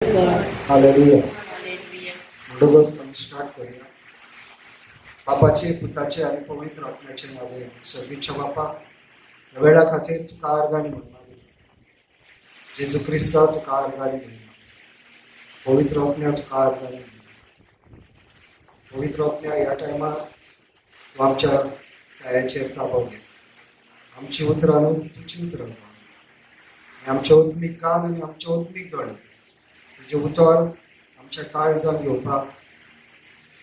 God. Hallelujah. Hallelujah. म्हणटकच आमी start करूया. बापाचे, पुताचे आनी पवित्र आत्म्याचे नावे. सर्वीच्या बापा, ह्या वेळा खातीर तुका आर्गां आनी महिमा दिता. जेजू क्रिस्ता, तुका आर्गां आनी महिमा. पवित्र आत्म्या, तुका आर्गां आनी महिमा. पवित्र आत्म्या, ह्या टायमार तूं आमच्या पांयाचेर ताबो घे. आमची उतरां न्हू, ती तुजी उतरां जावन आनी आमचे आत्मीक कान आनी आमचे आत्मीक दोळे तुजें उतर आमच्या काळजान घेवपाक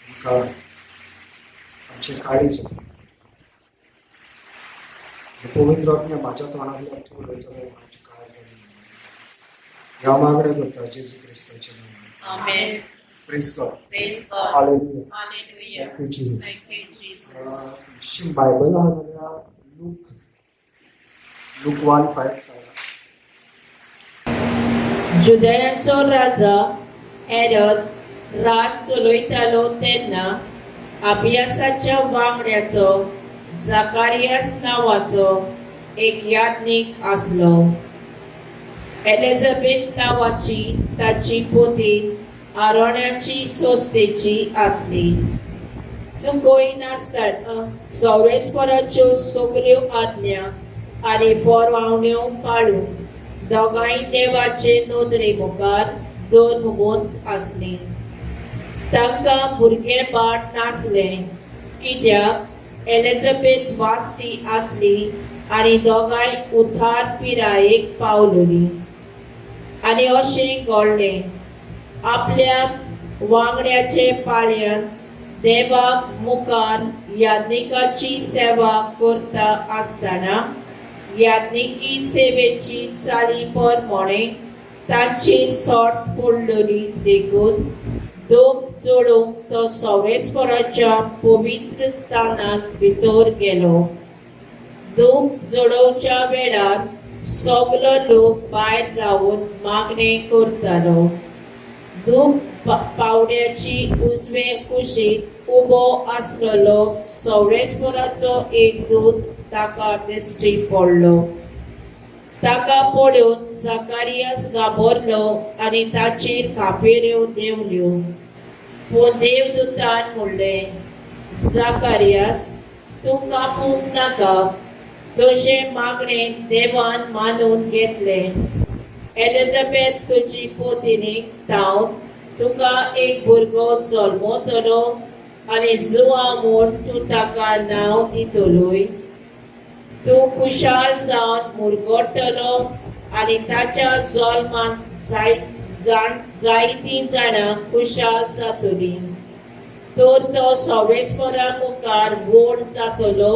आमकां आमचें काळीज उगड. आनी पवित्र आत्म्या, म्हाज्या तोंडांतल्यान तूं उलयतलो हांव तुका आर्गां. ह्या मागणें करता जेजू क्रिस्ताच्या नांवान. Amen. Praise God. Praise God. Hallelujah. Hallelujah. Thank you, Jesus. Thank you, Jesus. Bible आहा जाल्यार लूक 1:5. जुदयांचो राजा हेरद राज चलयतालो तेन्ना अबियासाच्या वांगड्याचो जाकारियास नांवाचो एक याज्ञीक आसलो. एलिझाबेथ नांवाची ताची पोती आरोण्याची संस्थेची आसली. चुकय नासतना सौरेश्वराच्यो सगल्यो आज्ञा आनी फॉरवावण्यो पाळून दोगांय देवाचे नदरे मुखार धर्मवंत आसलीं. तांकां भुरगें बाळ नासलें, कित्याक एलिझाबेथ वास्ती आसली आनी दोगांय उतार पिरायेक पावलोलीं. आनी अशें घडलें, आपल्या वांगड्याचे पाळयान देवाक मुखार याज्ञिकाची सेवा करता आसतना याज्ञिकी सेवेची चाली प्रमाणे तांचेर सॉट पडलेली, देखून धूप चडोवंक तो सवेस्पराच्या पवित्र स्थानात भितर गेलो. धूप जडोवच्या वेळार सगलो लोक भायर रावन मागणें करतालो. धूप पावड्याची उजवे कुशीक उबो आसलेलो सवळेश्वराचो एक दूत ताका दिश्टी पडलो. ताका पळोवन जाकारियास घाबरलो आनी ताचेर कापेऱ्यो देंवल्यो. पूण देवदूतान म्हणलें, "जाकारियास, तूं कापूंक नाका. तुजें मागणें देवान मानून घेतलें. एलिझाबेथ तुजी पतिनीक तावन तुका एक भुरगो जल्मतलो आनी जुआ म्हूण तूं ताका नांव दितलोय. तूं खुशाल जावन मुरगटलो आनी ताच्या जल्मान जायतीं जाणां खुशाल जातलीं. तर तो सवेस्परा मुखार व्हड जातलो.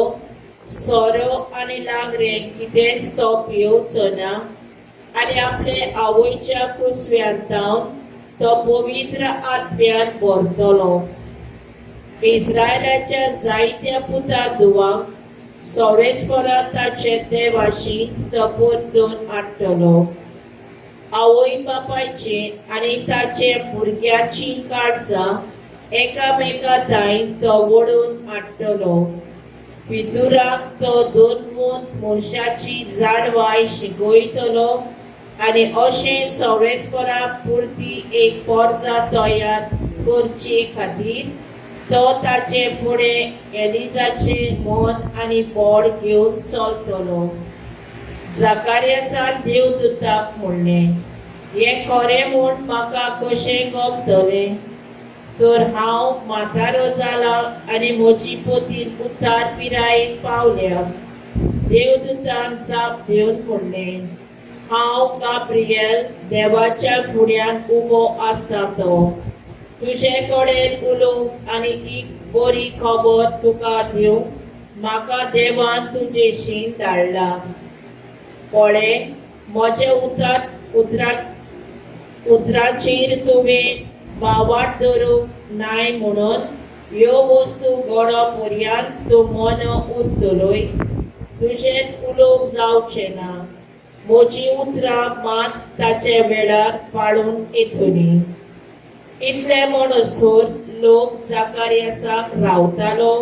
सोरो आनी लागरें कितेंच तो पियोवचो ना आनी आपले आवयच्या कुसव्यांत तो पवित्र आत्म्यान भरतलो. इस्रायलाच्या जायत्या पुता धुवांक सवेस्परा ताचे देवाशी तो परतून हाडटलो. आवय बापायची आनी ताचे भुरग्याची काळजां एकामेका थांय तो ओडून हाडटलो. फितुराक तो दोनमूत मनशाची जाणवाय शिकयतलो आनी अशें सवेस्परा पुरती एक पोरजा तयार करचे खातीर तो ताचे फुडें एलिजाचे मन आनी बोड घेवन चलतलो." जाकारियासान देवदूताक म्हणलें, "हें खरें म्हूण म्हाका कशें गमतलें? तर हांव म्हातारो जालां आनी म्हजी पतीन उतार पिरायेक पावल्या." देवदूतान जाप दिवन म्हणलें, "हांव गाब्रिएल, देवाच्या फुड्यान उबो आसता तो. तुजे कडेन उलोवंक आनी एक बरी खबर तुका दिवंक म्हाका देवान तुजेशी धाडला. पळय, म्हजें उतर उतराचेर तुवें भावार्थ दवरूंक नाय म्हणून ह्यो वस्तू घडो पर्यंत तूं मोनो उरतलोय. तुजें उलोवंक जावचें ना. म्हजीं उतरां मात ताचे वेळार पाळून येतलीं." इतले म्हणसर लोक जाकारियासाक रावतालो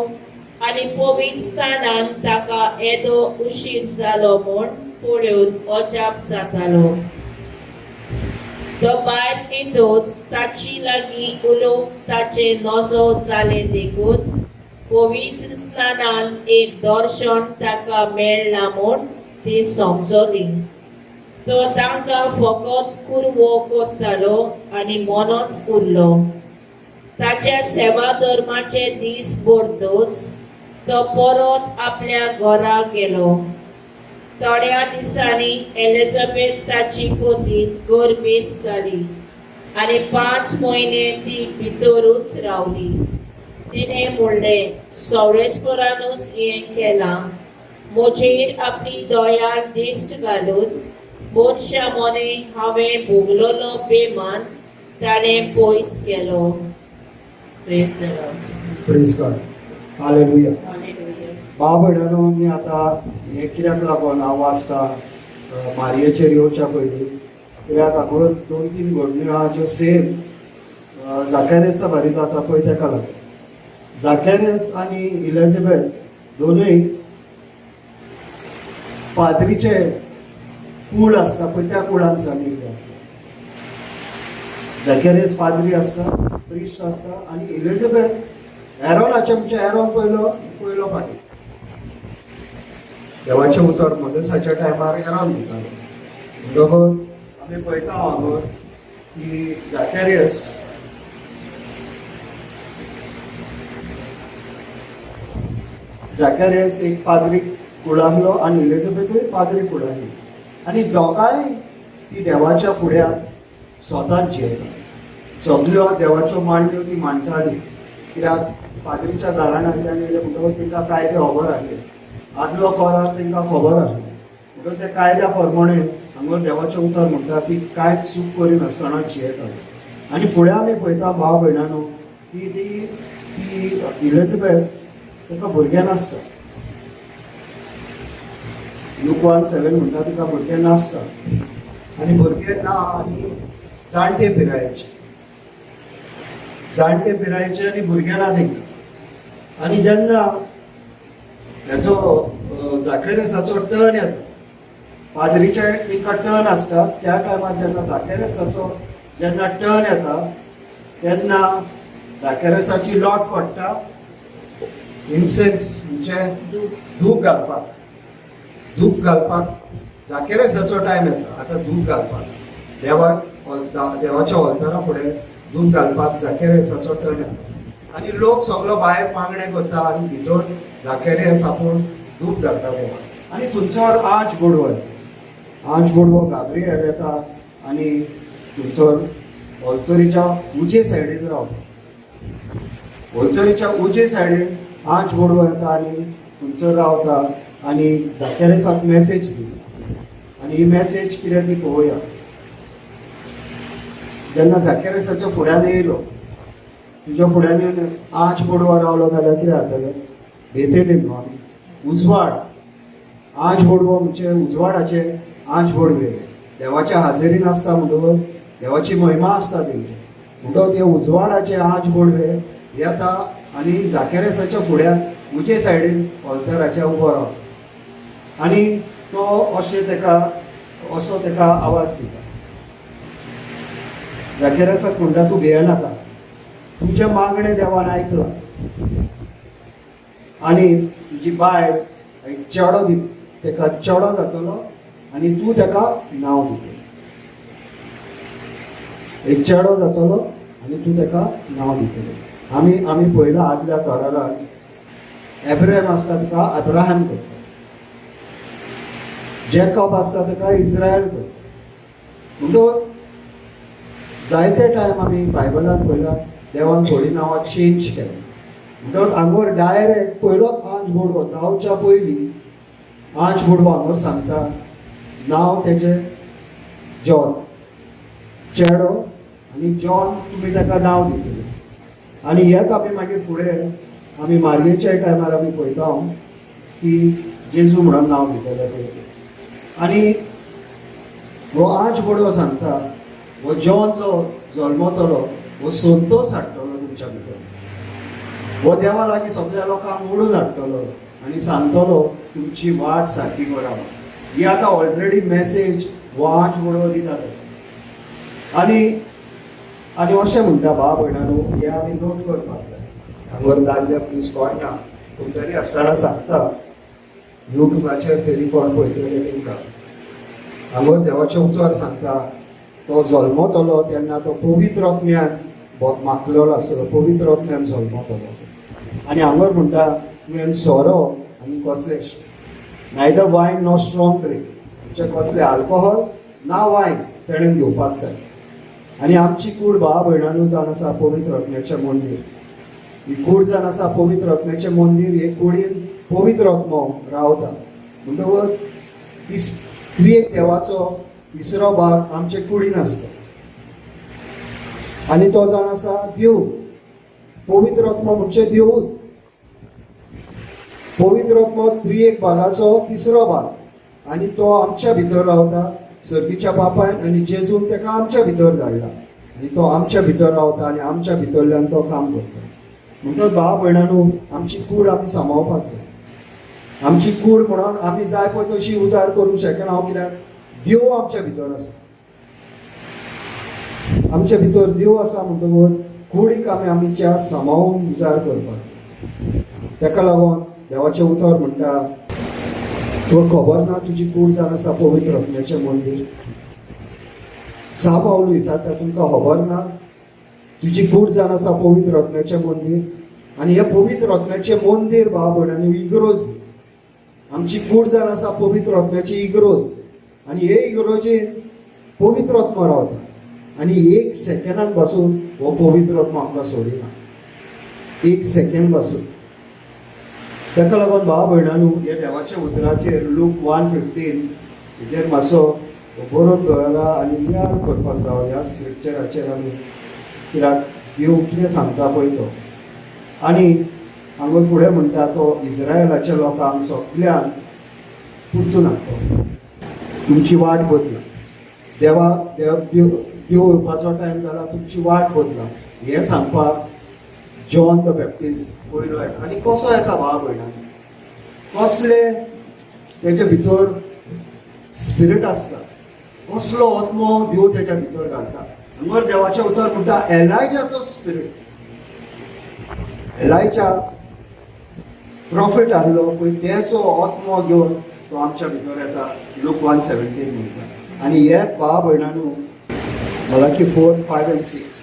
आनी पवित्र स्थानान ताका येदो उशीर जालो म्हूण पळोवन अजाप जातालो. तो भायर येतच ताची लागीं उलोवंक ताचें नजो जालें देखून पवित्र स्नानान एक दर्शन ताका मेळ्ळां म्हूण ती समजली. तो तांकां फकत कुरवो करतालो आनी मनच उरलो. ताच्या सेवा धर्माचे दीस भरतच तो परत आपल्या घरा गेलो. थोड्या दिसांनी एलिझाबेथ ताची पतीन गर्भेस्त जाली आनी 5 म्हयने ती भितरूच रावली. तिणें म्हणलें, सवळेसपरानूच हें केलां, म्हजेर आपली दयाळ दिश्ट घालून मनशा मोने हांवें भोगलेलो बेमान ताणें पयस केलो. Praise the Lord. Praise God, hallelujah. Hallelujah. भाव भयणांनो, मी आतां हें कित्याक लागून हांव वाचता मारयेचेर येवच्या पयलीं, कित्याक हांगा 2-3 घडण्यो आहा ज्यो सेम जाकेरियसा बारी जाता पळय तेका लागून. जाकेरियस आनी इलिझाबेथ दोनूय पाद्रीचे कूळ आसता पळय, त्या कुळान जाल्ले आसता. जाकेरियस पाद्री आसता, प्रिस्ट आसता, आनी इलिझाबेथ एरोनाचे, म्हणजे एरोन पयलो पाद्री. देवाचें उतर मोजेसाच्या टायमार एरोन दितालो. म्हणटकच आमी पळयता हांगा की जाकेरियस एक पाद्री कुळांतलो आनी इलिझाबेथूय पाद्री कुळांतली, आनी दोगांय ती देवाच्या फुड्यांत स्वताच जियेता. सगल्यो देवाच्यो मांडण्यो ती मांडटाली, कित्याक पाद्रीच्या घराण्यांतल्यान येयले म्हणटकच तांकां कायदे खबर आसले, आदलो करार तांकां खबर आसलो. म्हणटकच त्या कायद्या प्रमाणे हांगा देवाचें उतर म्हणटा ती कांयच चूक करिनासतना जियेताली. आनी फुडें आमी पळयता भाव भयणांनो की ती इलिझाबेथ ताका भुरगें नासता. लूक 1:7 म्हणटा तिका भुरगें नासता, आनी भुरगें ना आनी जाणटे पिरायेचे, जाणटे पिरायेचे आनी भुरगें ना तांकां. आनी जेन्ना हेजो जाकेरियसाचो टर्न येता, पाद्रीचे तांकां टर्न आसता, त्या टायमार जेन्ना जाकेरियसाचो जेन्ना टर्न येता तेन्ना जाकेरियसाची लॉट पडटा इन्सेन्स म्हणजे धूप घालपाक. धूप घालपाक जाकेरियसाचो टायम येता. आतां धूप घालपाक देवाच्या ऑल्तारा फुडें धूप घालपाक जाकेरियसाचो टर्न येता, आनी लोक सगलो भायर मागणें करता आनी भितर जाकेरियस आपूण धूप घालता देवाक. आनी थंयसर आंज बोडवो येता, आंज बोडवो गाब्रिएल येता आनी थंयसर ऑल्तोरीच्या उजे सायडीन रावता. ऑल्तोरीच्या उजे सायडीन आंज बोडवो येता आनी थंयसर रावता आनी जाकेरियसाक मॅसेज दिता. आनी ही मॅसेज कितें ती पळोवया. जेन्ना जाकेरियसाच्या फुड्यान येयलो, तुज्या फुड्यान येवन आंज बोडवो रावलो जाल्यार कितें जातलें? भेतेली न्हू आमी. उजवाड, आंज बोडवो म्हणजे उजवाडाचे आंज बोडवे देवाच्या हाजेरीन आसता, म्हणटकच देवाची महिमा आसता तेंची. म्हणटकच हे उजवाडाचे आंज बोडवे येता आनी जाकेरियसाच्या फुड्यान उजे सायडीन ऑल्तराच्या उबो रावता आनी तो अशें तेका असो तेका आवाज दिता. जाकेरियसाक म्हणटा, तूं भियेनाका, तुजें मागणें देवान आयकलां आनी तुजी बायल एक चेडो दी, तेका चेडो जातलो आनी तूं तेका नांव दितलो. एक चेडो जातलो आनी तूं तेका नांव दितलो. आमी पळयलां आदल्या करारान एब्राहम आसता ताका अब्राहम करता, जेकॉब आसता ताका इस्रायल करता. म्हणटकच जायते टायम आमी बायबलान पळयलां देवान थोडीं नांवां चेंज केल्या. म्हणटकच हांगोर डायरेक्ट पयलोच आंज बोडवो जावच्या पयलीं आंज बोडवो हांगोर सांगता नांव तेजें जॉन, चेडो, आनी जॉन तुमी ताका नांव दितले. आनी हेच आमी मागीर फुडें आमी मारयेच्या टायमार आमी पळयता की जेजू म्हणून नांव दितले पळय ते. आनी हो आंज बोडवो सांगता हो जॉन जो जल्मतलो हो संतोश हाडटलो तुमच्या भितर, हो देवा लागीं सगळ्या लोकांक ओडून हाडटलो आनी सांगतलो तुमची वाट सारकी करा. ही आतां ऑलरेडी मॅसेज हो आंज बोडवो दिता. आनी आनी अशें म्हणटा भाव भयणांनो, हें आमी नोट करपाक जाय. हांगर दादले प्लीज कोण ना, पूण तरी आसतना सांगता, युट्यूबाचेर तरी कोण पळयतले तेंकां हांगर देवाचें उतर सांगता. तो जल्मतलो तेन्ना तो पवित्र आत्म्यान माखलेलो आसतलो, पवित्र आत्म्यान जल्मतलो. आनी हांगर म्हणटा, तुवें सोरो आनी कसले neither wine nor strong drink, म्हणजे कसले आल्कोहॉल ना वायन तेणें घेवपाक जाय. आनी आमची कूड भाव भयणांनो जावन आसा पवित्र आत्म्याचें मंदीर. ही कूड जावन आसा पवित्र आत्म्याचें मंदीर. हे कुडीन पवित्र आत्मो रावता. म्हणटकच त्रिएक देवाचो तिसरो भाग आमचे कुडीन आसता आनी तो जावन आसा देव. पवित्र आत्मो म्हणजे देवूच. पवित्र आत्मो त्रिएक भागाचो तिसरो भाग आनी तो आमच्या भितर रावता. सर्गीच्या बापायन आनी जेजून ताका आमच्या भितर धाडला आनी तो आमच्या भितर रावता आनी आमच्या भितरल्यान तो काम करता. म्हणटच भाव भयणांनो, आमची कूड आमी सांबाळपाक जाय. आमची कूड म्हणून आमी जाय पळय तशी उजार करूंक शकना, कित्याक देव आमच्या भितर आसा. आमच्या भितर देव आसा म्हणटकूच कुडीक आमी आमच्या सांबाळून उजार करपाक जाय. ताका लागून देवाचें उतर म्हणटा, तुका खबर ना तुजी कूड जावन आसा पवित्र आत्म्याचें मंदीर? सा पावलू विचारता, तुमकां खबर ना तुजी कूड जावन आसा पवित्र आत्म्याचें मंदीर? आनी हें पवित्र आत्म्याचें मंदीर, भाव भयणांनी, इगरोज. आमची कूड जावन आसा पवित्र आत्म्याची इगरोज आनी हे इगरोजेन पवित्र आत्मा रावता आनी एक सेकंडाक पासून हो पवित्र आत्मा आमकां सोडिना, एक सेकंड पासून. ताका लागून भाव भयणांनो, हे देवाच्या उतराचेर लूक 1:15 हेजेर मातसो बरोवन दवरा आनी नियाळ करपाक जावो ह्या स्क्रिप्चराचेर आमी, कित्याक देव कितें सांगता पळय तो. आनी हांगा फुडें म्हणटा, तो इस्रायलाच्या लोकांक सगल्यांक परतून हाडटलो. तुमची वाट बदला, देवा देव देव देव येवपाचो टायम जाला, तुमची वाट बदला, हें सांगपाक जॉन the Baptist पयलो येता. आनी कसो येता भाव भयणांनी? कसले तेच्या भितर स्पिरीट आसता, कसलो आत्मो देव तेच्या भितर घालता? हांगर देवाचें उतर म्हणटा, एलायजाचो स्पिरीट. एलायजा प्रॉफिट आहलो पळय, तेचो आत्मो घेवन तो आमच्या भितर येता, लूक 1:17 म्हणटा. आनी हे भाव भयणांनो, Malachi 4:5 and 6,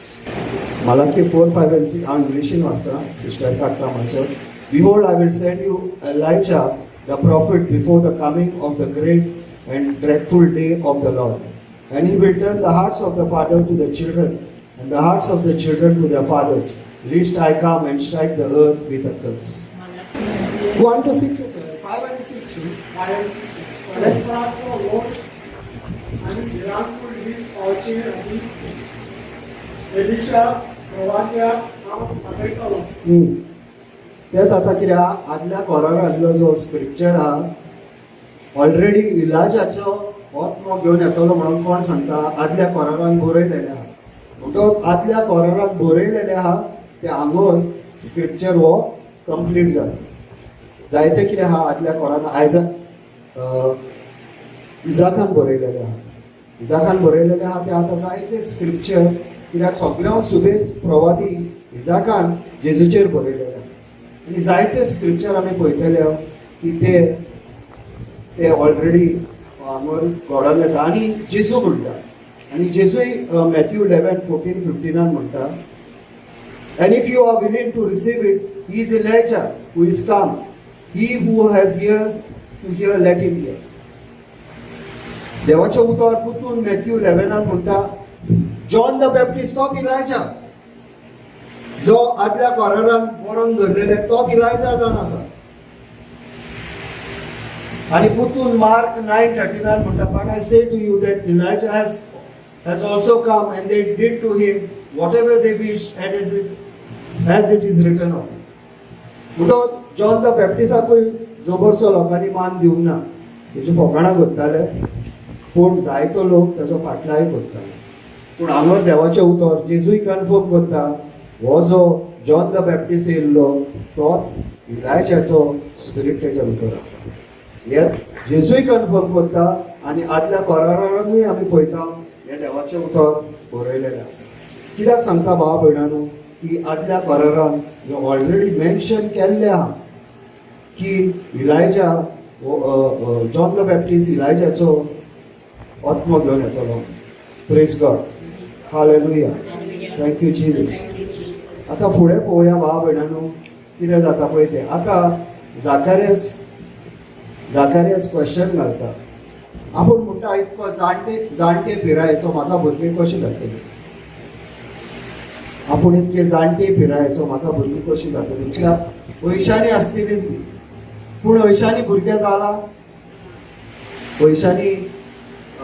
Malachi 4:5 and 6 हांव इंग्लिशीन वाचता, सिस्टर काडटा मातसो. "Behold, I will send you Elijah the prophet before the coming of the great and dreadful day of the Lord. And he will turn the hearts of the father to the children, and the hearts of the children to their fathers, lest I come and strike the earth with a curse." 1 to 6, 5 and 6. 5 and 6. सडेस्पणाचो व्हड आनी भिरांकूळ दीस पावचे आनी Elisha प्रवाद्याक हांव पाठयतलो. तेच आतां कितें आहा, आदल्या कोरारांतलो जो स्क्रिप्चर आहा, ऑलरेडी इलाजाचो आत्मो घेवन येतलो म्हणून कोण सांगता? आदल्या कोरारान बरयलेलें आहा. म्हणटकच आदल्या कोरारान बरयलेलें आहा तें हांगोर स्क्रिप्चर हो कंप्लीट जाला. जायते कितें आहा आदल्या कोरान, आयजा इजाकान बरयलेलें आहा, इजाकान बरयलेलें आहा तें आतां जायते स्क्रिप्चर, कित्याक सगळ्यांक सुबेज प्रवादी इजाकान जेजूचेर बरयलेलें आहा. आनी जायते स्क्रिप्चर आमी पळयतले की ते ते ऑलरेडी हांगर घडोवन येता. आनी जेजू म्हणटा, आनी जेजूय मॅथ्यू 11:14-15 म्हणटा, "And if you are willing to receive it, he is Elijah who is come. He who has ears to hear, let him hear." देवाचें उतर पुतून मॅथ्यू 11 म्हणटा, जॉन the Baptist तोच इलायजा, जो आदल्या कोरारान बरोवन दवरलेले तोच इलायजा जावन आसा. आणि पुतून मार्क 9:39 म्हणटा, "But I say to you that Elijah has also come and they did to him whatever they wished, and as it is written of." म्हणटो जॉन the बॅप्टिसाकूय जबरसो लोकांनी मान दिवंक ना, तेजी फकाणां करताले, पूण जायतो लोक ताचो फाटलाय करताले. पूण हांगर देवाचें उतर जेजूय कन्फर्म करता, हो जो जॉन the Baptist येयल्लो तो इलायजाचो स्पिरीट तेच्या भितर आसा, हे जेजूय कन्फर्म करता. आनी आदल्या कोरारानूय आमी पळयता, हें देवाचें उतर. बरयलेलें आसा. कित्याक सांगता भावा भयणांनो की आदल्या करारान ऑलरेडी मेन्शन केल्लें आहा की इलायजा, जॉन the Baptist इलायजाचो आत्मो घेवन येतलो. Praise God, hallelujah, thank you Jesus. Thank you, Jesus. आतां फुडें पळोवया भावा भयणांनो कितें जाता पळय तें. आतां जाकारियस क्वेश्चन घालता. आपूण म्हणटा इतको जाणटे जाणटे पिरायेचो म्हाका भुरगीं कशीं जातलीं? आपूण इतके जाणटे पिरायेचो म्हाका भुरगीं कशीं जातलीं? कित्याक पयशांनी आसतली ती, पूण अंयशांनी भुरगें जाला. पयशांनी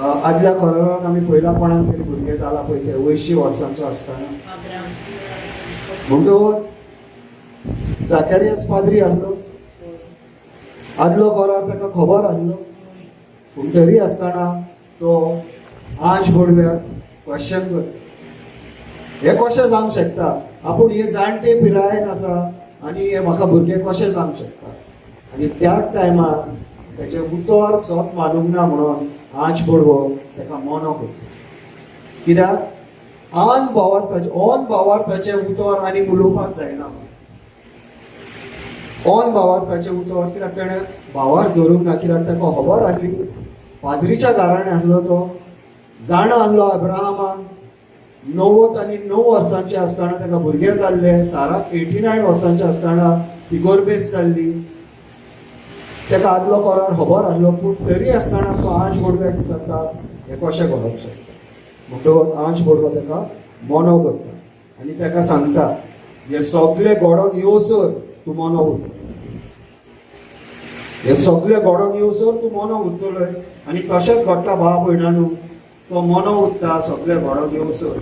आदल्या करारान आमी पयला कोणाक तरी भुरगें जाला पळय तें 80 वर्सांचो आसतना. अब्राम. म्हणटकूच जाकारियस पाद्री आहलो, आदलो करार ताका खबर आहलो, पूण तरी आसतना तो आंज बोडव्याक क्वेश्चन करता, हें कशें जावंक शकता? आपूण हे जाणटे पिरायेन आसा आनी हे म्हाका भुरगें कशें जावंक शकता? आनी त्या टायमार तेजें उतर सत मानूंक ना म्हणून आंज बोडवो ताका मोनो करता. कित्याक आन भावार ताचे ऑन भावार ताचें उतर आनी उलोवपाक जायना. ऑन भावार ताचें उतर कित्याक तेणें भावार धरूंक ना, कित्याक ताका खबर आहली पाद्रीच्या घराणे आहलो तो, जाणा आहलो अब्राहमान 99 वर्सांचे आसतना ताका भुरगें जाल्लें. साराक 89 वर्सांचे आसतना ती गोरबेस जाल्ली. ताका आदलो करार खबर आहलो, पूण तरी आसतना तो आंज बोडव्याक विचारता हें कशें घडोवंक शकता? म्हणटकच आंज बोडवो ताका मोनो करता आनी ताका सांगता हे सगळे घडोवन येवसर तूं मोनो उरता, हे सगळे घडोवन येवसर तूं मोनो उरतलोय. आनी तशेंच घडटा भाव भयणानू, तो मोनो उरता सगळे घडोवन येवसर,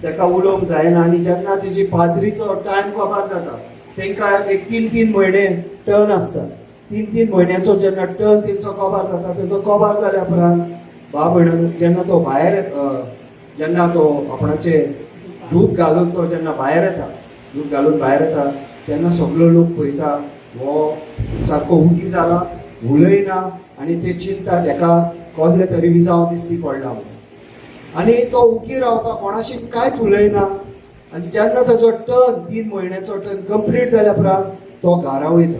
ताका उलोवंक जायना. आनी जेन्ना तेजी पाद्रीचो टायम कबार जाता, तांकां एक 3-3 म्हयने टर्न आसता. 3-3 म्हयन्याचो जेन्ना टर्न तेंचो कबार जाता, तेजो कबार जाल्या उपरांत भाव भयणानू जेन्ना तो भायर, जेन्ना तो आपणाचे दूद घालून तो जेन्ना भायर येता, दूद घालून भायर येता तेन्ना सगलो लोक पळयता हो सारको उगी जाला, उलयना, आनी ते चिंततात हेका कसलें तरी विजांव दिसती पडला म्हणून. आनी तो उगी रावता, कोणाशी कांयच उलयना. आनी जेन्ना ताजो टर्न 3 म्हयन्याचो टर्न कंप्लीट जाल्या उपरांत तो घरा वयता.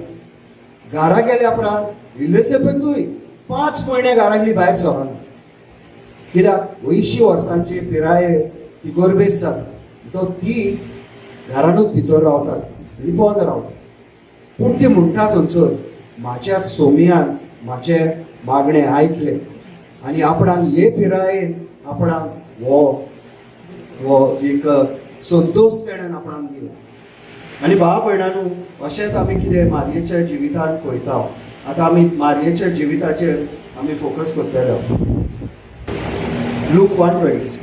घरा गेल्या उपरांत इलिझाबेथूय 5 म्हयने घरांतली भायर सरना, कित्याक 80 वर्सांची पिरायेर ती गोरबेस जाता. तो ती घरानूच भितर रावतात, लिपोन रावता. पूण ती म्हणटा थंयसर म्हाज्या सोमयान म्हाजें मागणें आयकलें आनी आपणाक हे पिरायेन आपणाक हो हो एक संतोश तेणेन आपणाक दिलो. आनी भाव भयणानू अशेंच आमी कितें मारयेच्या जिवितान पळयता. आतां आमी मारयेच्या जिविताचेर आमी फोकस करतले. लूक 1:26.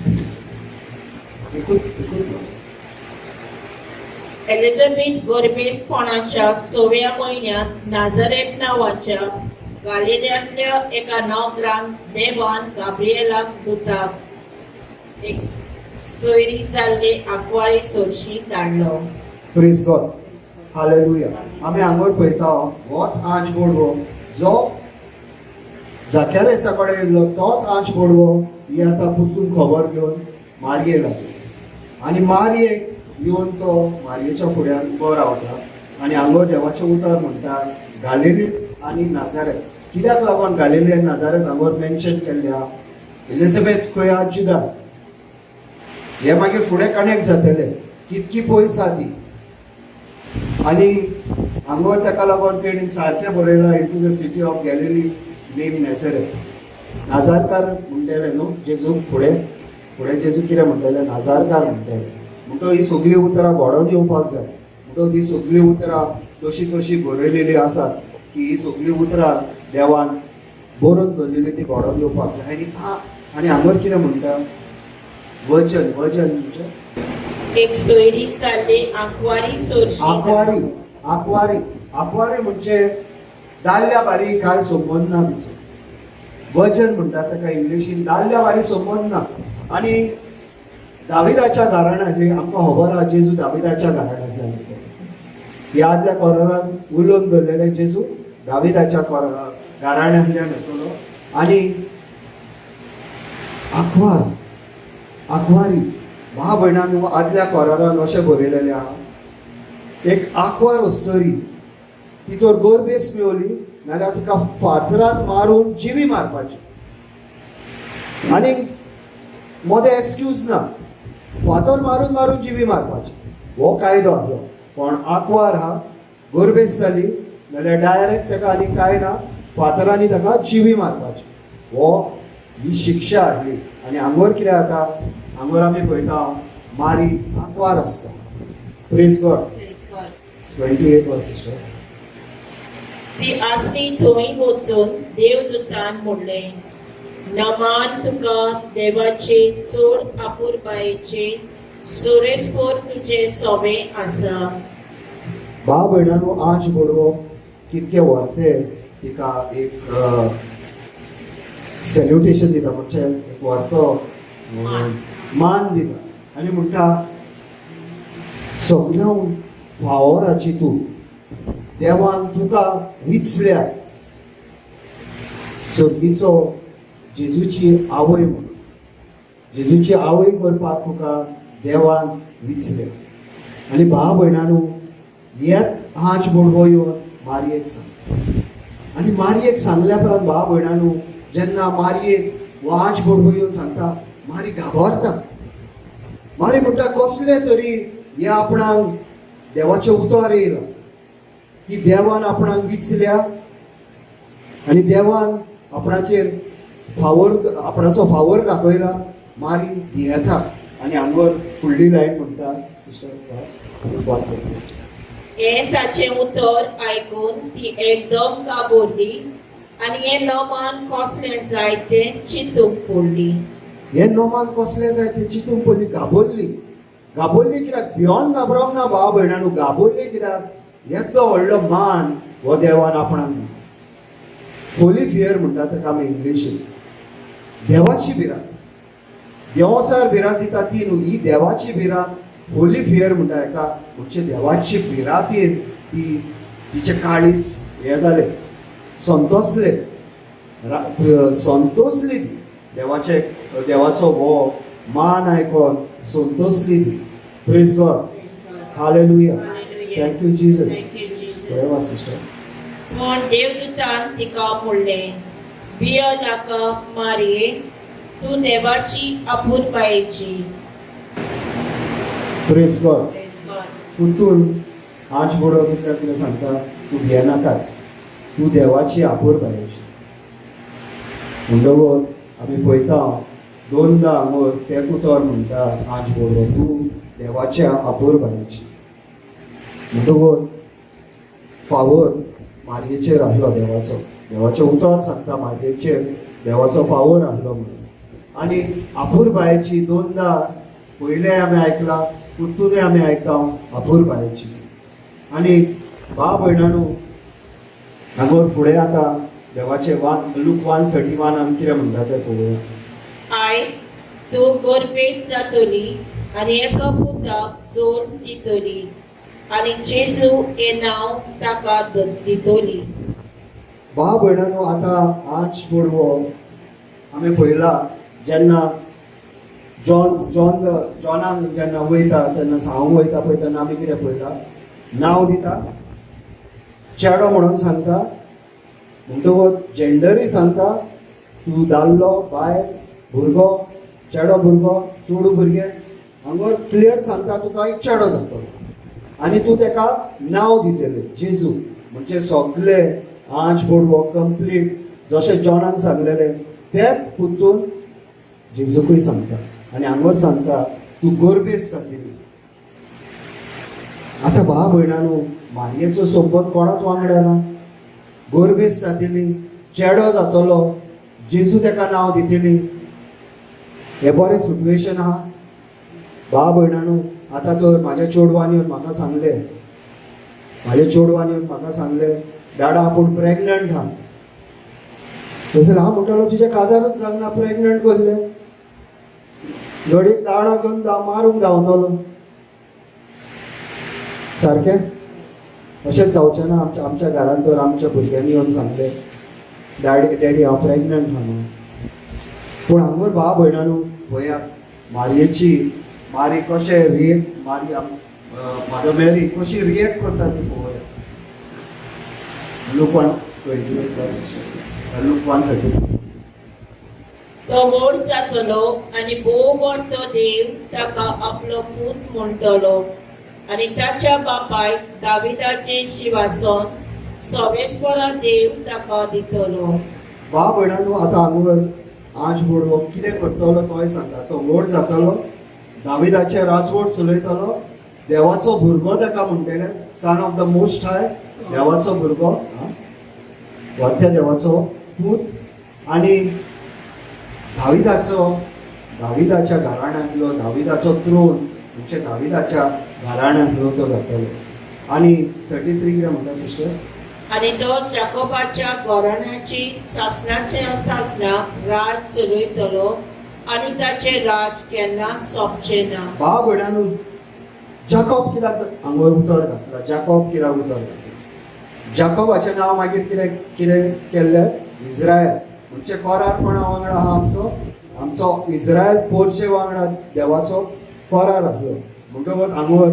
एकूच एकूच. एलिझाबेथ गोरबेसपणाच्या 6व्या म्हयन्यांत नाझरेथ नांवाच्या गालिल्यांतल्या एका नगरांत देवान गाब्रिएलाक दुताक एक सोयरी जाल्ले आंकवारी सोरशी धाडलो. प्रेज गॉड, हालेलुया. आमी हांगर पळयता होच आंज बोडवो जो जाक्यारेसा कडेन येयल्लो तोच आंज बोडवो ही आतां परतून खबर घेवन मारये लागली. आनी मारयेक येवन तो मारयेच्या फुड्यान उबो रावता आनी हांगर देवाचें उतर म्हणटा गालिली आनी नाजारेत. कित्याक लागून गालिली आनी नाजारेत हांगर मेन्शन केल्लें आहा? एलिझाबेथ खंय आहा? जुदा. हे मागीर फुडें कनेक्ट जातले कितकी पयस आहा ती. आनी हांगर ताका लागून तेणी सारकें बरयलां into the city of Galilee name Nazareth. नाजारकार म्हणटले न्हू जेजू, फुडें फुडें जेजू कितें म्हणटले? नाजारकार म्हणटले. म्हणटकच ही सगळीं उतरां घडोवन येवपाक जाय. म्हणटकच ही सगळीं उतरां तशी तशी बरयलेली आसात की ही सगळीं उतरां देवान बरोवन दवरलेली ती घडोवन येवपाक जाय. आनी आनी हांगर कितें म्हणटा? वचन, वचन म्हणजे एक सोयरी जाल्ले आंकवारी सोरशी. आंकवारी, आंकवारी, आंकवारी म्हणजे दादल्या बारी कांय संबंद ना तिचो. वचन म्हणटा ताका इंग्लिशीन, दादल्या बारी संबंद ना. आनी दाविदाच्या घराण्यांतली आमकां खबर आहा जेजू दाविदाच्या घराण्यांतल्यान येता. ह्या आदल्या कोरारान उलोवन दवरलेले जेजू दाविदाच्या घराण्यांतल्यान येतलो. आनी आंकवार, आंकवारी. भाव भयणांनो, आदल्या कोरारान अशें बरयलेलें आहा, एक आंकवार अस्तरी ती तर गोरबेस मेवली नाल्यार तिका फातरान मारून जिवी मारपाची आनी मदें एक्सक्यूज ना, फातर मारून मारून जिवी मारपाची, हो कायदो आहलो. पण आंकवार आहा, गोरबेस जाली नाल्यार डायरेक्ट ताका आनी कांय ना, फातरांनी ताका जिवी मारपाची, हो ही शिक्षा हाडली. आनी हांगोर कितें जाता, हांगोर आमी पळयता मारी आंकवार आसता. Praise God. Praise God. 28 verse, sister. ती आसली थंय वचून देवदूतान म्हणलें, नमान तुका देवाचे चड अपुरबायेचे, सुरेस्पोर तुजें सोबें आसा. भाव भयणांनो, आंज बडवप कितकें व्हरते, तिका एक सॅल्युटेशन दिता, म्हणजे एक व्हरतो मान दिता आनी म्हणटा सगळ्यांक फावोराची तूं, देवान तुका विचल्या सर्गीचो जेजूची आवय म्हणून, जेजूची आवय करपाक तुका देवान विचल्या. आनी भाव भयणांनो, येत आंज बोडवो येवन मारयेक सांगता. आनी मारयेक सांगल्या उपरांत भाव भयणांनो, जेन्ना मारयेक हो आंज बोडवो येवन सांगता, मारी घाबरता. मारी म्हणटा कसले तरी हे आपणाक देवाचें उतर येयलां की देवान आपणाक विचल्या आनी देवान आपणाचेर फावोर, आपणाचो फावोर दाखयला. मारी भियेता आनी हांगर फुडली लायन म्हणटा, सिस्टर वास. हें ताचें उतर आयकून ती एकदम घाबरली आनी हें नमान कसलें जाय तें चिंतूंक पडली. हे नोमान कसलें जाय तें चिंतूंक पडली. घाबरली. घाबरली कित्याक? भियोन घाबरोंक ना भाव भयणांनो, घाबरली कित्याक? येदो व्हडलो मान हो देवान आपणाक दिलो. होली फियर म्हणटा ताका आमी इंग्लिशीन, देवाची भिरांत. देवसार भिरांत दिता ती न्हू, ही देवाची भिरांत, होली फियर म्हणटा हेका. म्हणजे देवाची भिरांतीन ती तिचें काळीस हें जालें, संतोसलें, संतोसली ती देवाचे, देवाचो हो मान आयकोन संतोसली ती. Praise God. Hallelujah. Thank you Jesus. Thank you Jesus. बरें सिस्टर. पूण देवदूतान तिका म्हणलें, भियो नाका मारये, तूं देवाची अपुरबायेची. Praise God. Praise God. पुतून आंज बोडो तुका कितें सांगता, तूं भियेनाका, तूं देवाची आपुरबायेची. म्हणटकूच आमी पळयता दोनदां हांगर तें उतर म्हणटा आंज बोडो, तूं देवाच्या आपुरबायेची. म्हणटकूच फावोर मारयेचेर आहलो देवाचो, देवाचें उतर सांगता मारयेचेर देवाचो फावोर आहलो म्हणून. आनी आपुरबायेची दोनदां, पयलें आमी आयकलां, पुत्तुनूय आमी आयकता आपुरबायेची. आनी भाव भयणानू, हांगर फुडें आतां देवाचें वन लूक 1:31 कितें म्हणटा तें पळोवया. आयक, तूं गोरबेस जातली आनी एका पुताक जोड दितली आनी जेजू हें नांव ताका दितली. भाव भयणानो, आतां आंच बोडवो आमी पळयला, जेन्ना जॉन जॉन जॉनाक जेन्ना वयता तेन्ना सांगूंक वयता पळय, तेन्ना आमी कितें पळयता, नांव दिता, चेडो म्हणून सांगता. म्हणटकूच जेंडरूय सांगता, तूं दादलो, बायल, भुरगो, चेडो भुरगो, चेडूं भुरगें. हांगर क्लियर सांगता तुका एक चेडो जातलो आनी तूं तेका नांव दितलें जेजू. म्हणजे सगळे आंज बोडवो कंप्लीट जशें जॉनान सांगलेलें तें पुतून जेजूकूय सांगता. आनी हांगर सांगता तूं गोरबेस जातली. आतां भाव भयणानू, मारयेचो संबंद कोणाच वांगडा ना. गोरबेस जातली, चेडो जातलो, जेजू तेका नांव दितली, हें बरें सिटुएशन आहा. भाव भयणानू, आतां तर म्हाज्या चेडवान येवन म्हाका सांगलें, म्हाज्या चेडवान येवन म्हाका सांगलें, डाडा आपूण प्रेग्नंट आहा. तसो हांव म्हणटालो तुज्या काजारूच जावंक ना, प्रेग्नंट कसलें? घडयेक दांडो घेवन मारूंक धांवतलो. सारकें अशेंच जावचें ना. आमच्या आमच्या घरांत तर आमच्या भुरग्यांनी येवन सांगलें, डॅडी डॅडी हांव प्रेग्नंट आहा म्हणून. पूण हांगर भाव भयणानू पळयात. मारयेची मारी कशें रिएक्ट मारी मादर मेरी कशी रिएक्ट करता ती पळोवया. Luke 1:28 Luke 1:30. तो व्हड जातलो आनी भोव मोठो देव ताका आपलो पूत म्हणटलो आनी ताच्या बापायक दाविदाचें शिवासन सोवेस्वरा देव ताका दितलो. भाव भयणांनो, आतां हांगार आंज बोडवो कितें करतलो तोय सांगता. तो व्हड जातलो, दाविदाचें राजवट चलयतलो, देवाचो भुरगो ताका म्हणटले, son of the most high, देवाचो भुरगो, वरत्या देवाचो पूत, आनी दाविदाचो दाविदाच्या घराण्यांतलो दाविदाचो त्रोन म्हणजे दाविदाच्या घराण्यांतलो तो जातलो. आनी 33 कितें म्हणटा सिस्टर? आनी तो जाकोबाच्या घराण्याची सासणाच्या सासणाक राज चलयतलो आनी ताचें राज केन्नाच सोंपचें ना. भाव भयणांनो, जाकोब कित्याक हांगार उतर घातला? जाकोब कित्याक उतर घातला? जाकोबाचें नांव मागीर कितें कितें केल्लें? इज्रायल. म्हणजे कोरार कोणा वांगडा आहा आमचो? आमचो इज्रायल पोरचे वांगडा देवाचो कोरार आसलो. म्हणटकच हांगार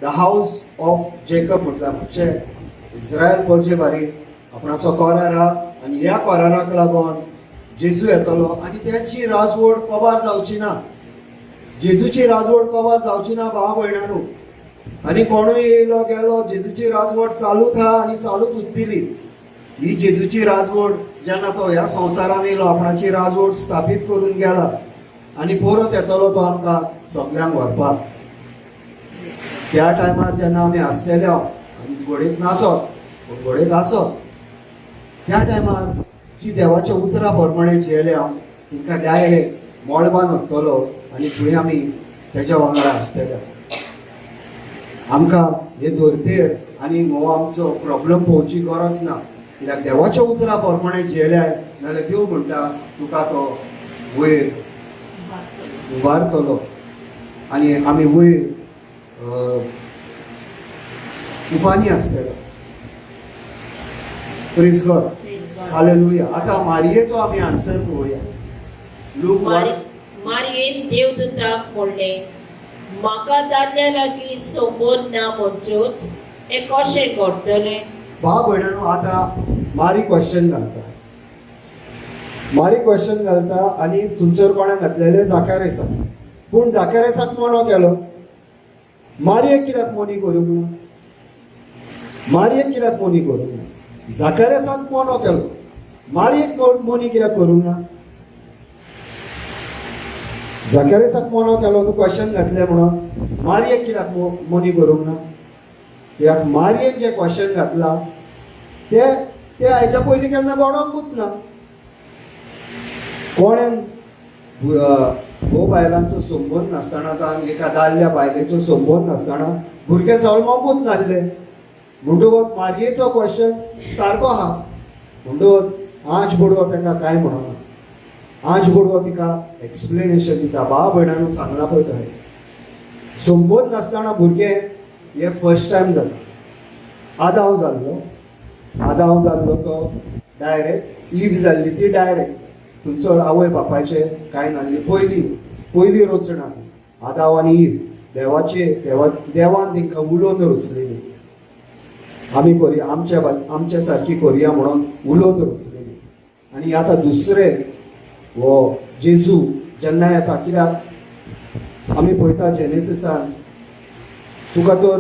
the house of Jacob म्हटल्यार म्हणजे इज्रायल पोरचे बारी आपणाचो कोरार आहा आनी ह्या कोराराक लागून जेजू येतलो आनी त्याची राजवट कबार जावची ना. जेजूची राजवट कबार जावची ना भाव भयणांनो. आनी कोणूय येयलो गेलो, जेजूची राजवट चालूच आहा आनी चालूच उरतली ही जेजूची राजवट. जेन्ना तो ह्या संवसारान येयलो, आपणाची राजवट स्थापीत करून गेला आनी परत येतलो तो आमकां सगल्यांक व्हरपाक. त्या टायमार जेन्ना आमी आसलेले आनी घोडेक नासत पूण घोडेक आसत, त्या टायमार जी देवाच्या उतरां प्रमाणे जियेले हांव, तांकां डायरेक्ट मळबान व्हरतलो आनी थंय आमी तेज्या वांगडा आसतले. आमकां हे धर्तेर आनी हो आमचो प्रॉब्लम पळोवची गरज ना, कित्याक देवाच्या उतरां प्रमाणे जियेले नाल्यार देव म्हणटा तुका तो वयर उबारतलो आनी आमी वयर उपानी आसतलो. Praise God. Praise God. Hallelujah. आतां मारियेचो आमी आन्सर पळोवया. लूक 1. मारयेन देवदूताक म्हणलें, म्हाका दादल्या लागीं संबंद ना म्हणच्योच हें कशें घडटलें? भाव भयणांनो, आतां मारी क्वेश्चन घालता, मारी क्वेश्चन घालता आनी तुमचेर कोणें घातलेलें? जाकारेसाक. पूण जाकारेसाक मोनो केलो, मारयेक कित्याक मोनी करूंक ना? मारयेक कित्याक मोनी करूंक ना? जाकारेसाक मोनो केलो, मारयेक मोनी कित्याक करूंक ना? जाकारेसाक मोनो केलो, तूं क्वेश्चन घातलें म्हणून मारयेक कित्याक मोनी करूंक ना? कित्याक मारयेन जें क्वेश्चन घातलां ते ते हाच्या पयलीं केन्ना घडोवंकूच ना. कोणें घोव बायलांचो संबंद नासतना जावन एका दादल्या बायलेचो संबंद नासतना भुरगे जल्मोवपूच नासले. म्हणटकच मारयेचो क्वेश्चन सारको आहा. म्हणटकच आंज बोडवो ताका कांय म्हणना, आंज बोडवो तिका एक्सप्लेनेशन दिता. भाव भयणांनो, सांगलां पळय तशें संबंद नासतना भुरगें हें फर्स्ट टायम जाता. आदाव जाल्लो, आदाव जाल्लो तो डायरेक्ट, ईव जाल्ली ती डायरेक्ट, तुमचो आवय बापायचे कांय नासली. पयली पयली रचणा ती आदाव आनी ईव, देवाचे देवा देवान तांकां उलोवन रचलेली. आमी करुया आमच्या आमच्या सारकी करुया म्हणून उलोवन रचलेली. आनी आतां दुसरे हो जेजू जेन्ना येता, कित्याक आमी पळयता जेनेसिसान तुका तर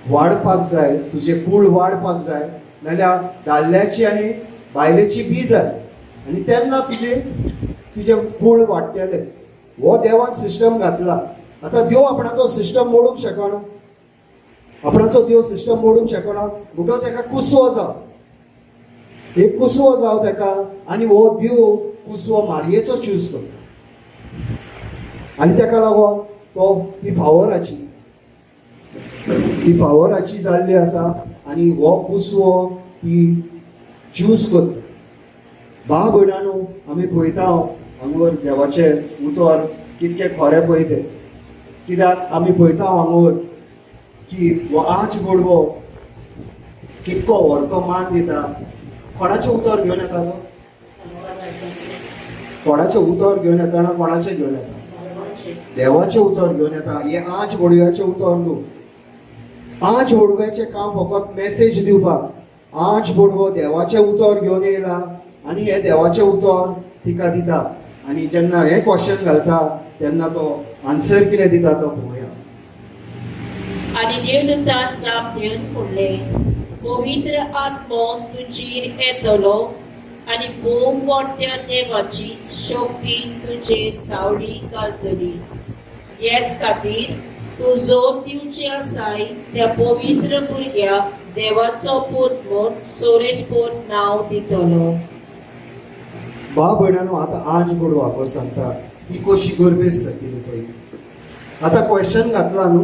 वाडपाक जाय, तुजें कूळ वाडपाक जाय नाल्यार दादल्याची आनी बायलेची बी जाय आनी तेन्ना तुजें तुजें कूळ वाडटलें. हो देवान सिस्टम घातला. आतां देव आपणाचो सिस्टम मोडूंक शकना, आपणाचो देव सिस्टम मोडूंक शकना. म्हणटो ताका कुसवो जाव, एक कुसवो जाव ताका आनी हो देव कुसवो मारयेचो चूज करता आनी ताका लागून तो ती फावराची ती फावराची जाल्ली आसा आनी हो कुसवो ती चूज करता. भाव भयणांनो, आमी पळयता हांगार देवाचें उतर कितकें खरें पळय तें. कित्याक आमी पळयता हांगार की हो आंज गोडवो कितको व्हरतो मान दिता. कोणाचें उतर घेवन येता तो? कोणाचें उतर घेवन येतना कोणाचें घेवन येता? देवाचें. देवाचें उतर घेवन येता. हें आंज बोडव्याचें उतर न्हू. आंज बोडव्याचें काम फकत मॅसेज दिवपाक. आंज बोडवो देवाचें उतर घेवन येयला आनी हें देवाचें उतर तिका दिता. आनी जेन्ना हें क्वेश्चन घालता तेन्ना तो आन्सर कितें दिता तो पळोवया. आनी देवदूतान जाप दिवन म्हणलें, पवित्र आत्मो तुजीर येतलो आनी भोव मोठ्या देवाची शक्ती तुजेर सावळी घालतली. हेच खातीर तूं जोड दिवची आसाय त्या पवित्र भुरग्याक देवाचो पूत म्हूण सोरेस्पोर नांव दितलो. भाव भयणांनो, आतां आंज बोडवो वापर सांगता ती कशी गरबेस जातली पयली. आतां क्वेश्चन घातला न्हू,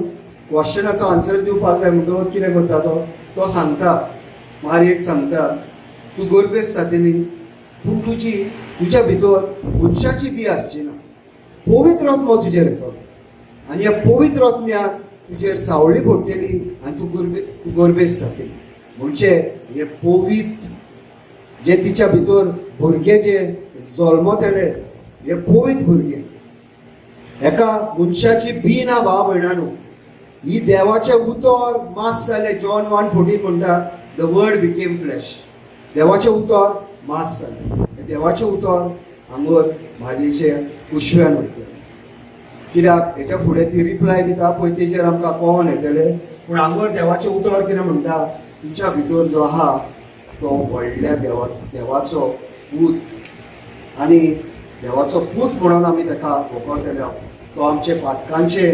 क्वेश्चनाचो आन्सर दिवपाक जाय. म्हणटकच कितें करता तो, तो सांगता मारयेक सांगता तूं गरबेस जातली, पूण तुजी तुज्या भितर मनशाची बी आसची ना, पवित्र आत्मो तुजेर येतलो आनी ह्या पवित्र आत्म्याक तुजेर सावळी पडटली आनी तूं गरबेस जातली. म्हणजे हे पवित्र जे तिच्या भितर भुरगें जे जल्मतले हे पवित्र भुरगें, एका मनशाची बी ना. भाव भयणांनो, ही देवाचें उतर मास जालें. जॉन 1:14 म्हणटा, the word became flesh. देवाचें उतर मास जालें. देवाचें उतर हांगर मारयेचे कुशव्यान वयतलें. कित्याक हेच्या फुडें ती रिप्लाय दिता पळय तेचेर आमकां कळोन येतलें. पूण हांगर देवाचें उतर कितें म्हणटा, तुमच्या भितर जो आहा तो व्हडल्या देवाचो पूत, आनी देवाचो पूत म्हणून आमी ताका वखतले. तो आमचे पातकांचे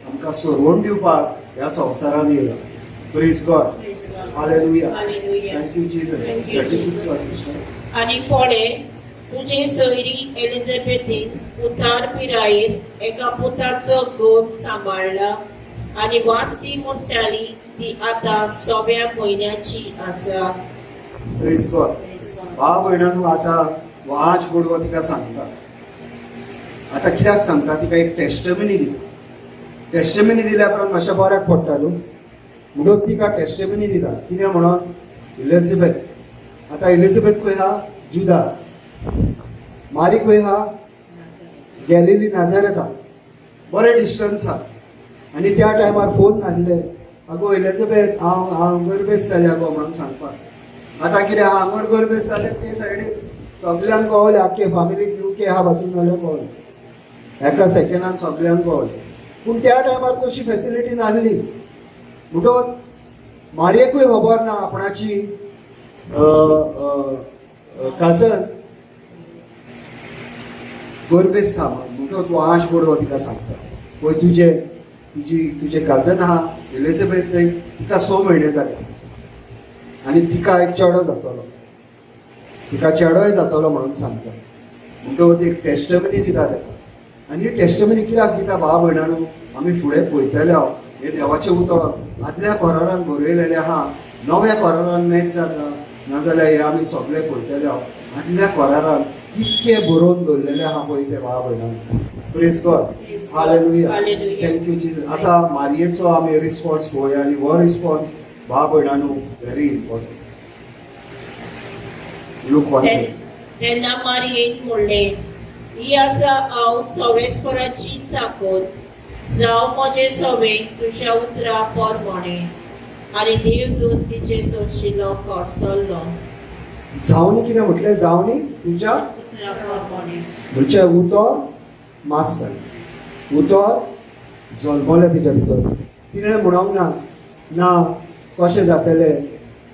आमकां सोडवण दिवपाक ह्या संवसारांत येयला. Praise God. Praise God. Hallelujah. Hallelujah. Thank you Jesus. Thank you, 36 Jesus. वर्स. आनी पळे, तुजे सोयरी एलिझाबेथीन उतार पिरायेर एका पुताचो गोद सांबाळ्ळा आनी वाचती म्हणटाली ती आतां सव्या म्हयन्याची आसा. Praise God. Praise God. भाव भयणांनो, आतां वाच बोडवो तिका सांगता. आतां कित्याक सांगता, तिका एक टेस्टमिनी दिता. टेस्टमिनी दिल्या उपरांत मातशें बऱ्याक पडटा न्हू, म्हणून तिका टेस्टमिनी दिता. कितें म्हणून, इलिझाबेथ. आतां इलिझाबेथ खंय आहा, जुदा. मारी खंय आहा, गॅलिली नाझारेता. बरें डिस्टन्स आहा. आनी त्या टायमार फोन नासले, आगो इलिझाबेथ हांव हांव गर्भेस्त जालें आगो म्हणून सांगपाक. आतां कितें आहा, हांगर गर्भेस्त जालें ते सायडीन सगल्यांक कळलें, आख्खे फामिलीक युके आहा पासून जाल्यार कळलें, एका सेकंडान सगल्यांक कळलें. पूण त्या टायमार तशी फेसिलिटी नासली, म्हणटकच मारयेकूय खबर ना आपणाची काजन गर्भेस्त आहा म्हणून. म्हणटकच तूं आंज बोडवो तिका सांगता, पळय तुजे तुजी तुजें काजन आहा एलिझाबेथ, तिका 6 म्हयने जाले आनी तिका एक चेडो जातलो, तिका चेडोय जातलो म्हणून सांगता. म्हणटकच एक टेस्टमिनी दिता ताका. आनी ही टेस्टमिनी कित्याक दिता भाव भयणांनो, आमी फुडें पळयतले. हें देवाचें उतर आदल्या करारान बरयलेलें आहा, नव्या करारान मॅच जाता नाजाल्यार हें आमी सगळें पळयतले. आदल्या करारान कितकें बरोवन दवरलेलें आहा पळय तें भाव भयणांनो. Praise God. Praise God. Hallelujah. Hallelujah. Thank you Jesus. आतां मारयेचो आमी रिस्पॉन्स पळोवया आनी हो रिस्पॉन्स भाव भयणांनो व्हेरी इम्पॉर्टंट. लूक 1. तेन्ना मारयेन म्हणलें, ही आसा हांव सवेस्पराची चाकर, जावं म्हजे सवे तुज्या उतरा प्रमाणे. आनी देवदूत तिचे सोशिलो कडसरलो. जावनी कितें म्हटलें, जावनी तुज्या उतरा प्रमाणे. म्हणजे उतर मास जालें, उतर जल्मलें तिच्या भितर. तिणें म्हणोंक ना ना कशें जातलें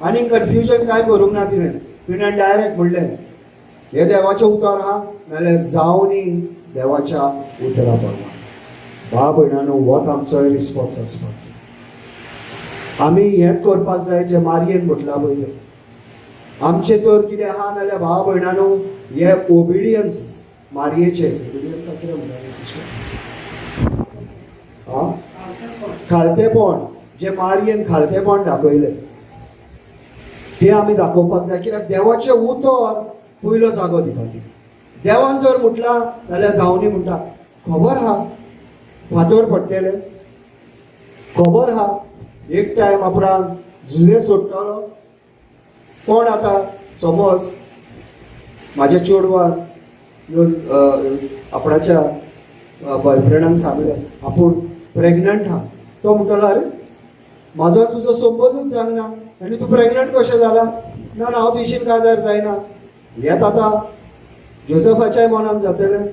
आनी कन्फ्युजन कांय करूंक ना तिणें. तिणें डायरेक्ट म्हणलें हें देवाचें उतर आहा नाल्यार जावनी देवाच्या उतरा प्रमाण. भाव भयणांनो, होच आमचो रिस्पॉन्स आसपाक जाय. आमी हेंच करपाक जाय जें मारयेन म्हटलां पयलें. आमचें तर कितें आहा नाल्यार भाव भयणांनो, हे ओबिडियन्स मारयेचे ओबिडियन्स कितें म्हणटा सिस्टर, आं खालतेपण, जे मारयेन खालतेपण दाखयलें तें आमी दाखोवपाक जाय. कित्याक देवाचें उतर पयलो जागो दिता. ती देवान जर म्हटलां जाल्यार जावनी म्हणटा. खबर आहा फातर पडटले, खबर आहा एक टायम आपणाक जुजे सोडटलो कोण. आतां समज म्हाज्या चेडवान येवन आपणाच्या बॉयफ्रेंडान सांगलें आपूण प्रेग्नंट आहा, तो म्हणटलो अरे म्हाजो तुजो संबंदूच जावंक ना आनी तूं प्रेग्नंट कशें जाला? ना ना हांव तुजेशीन काजार जायना. हेत आतां जोजफाच्याय मनान जातलें,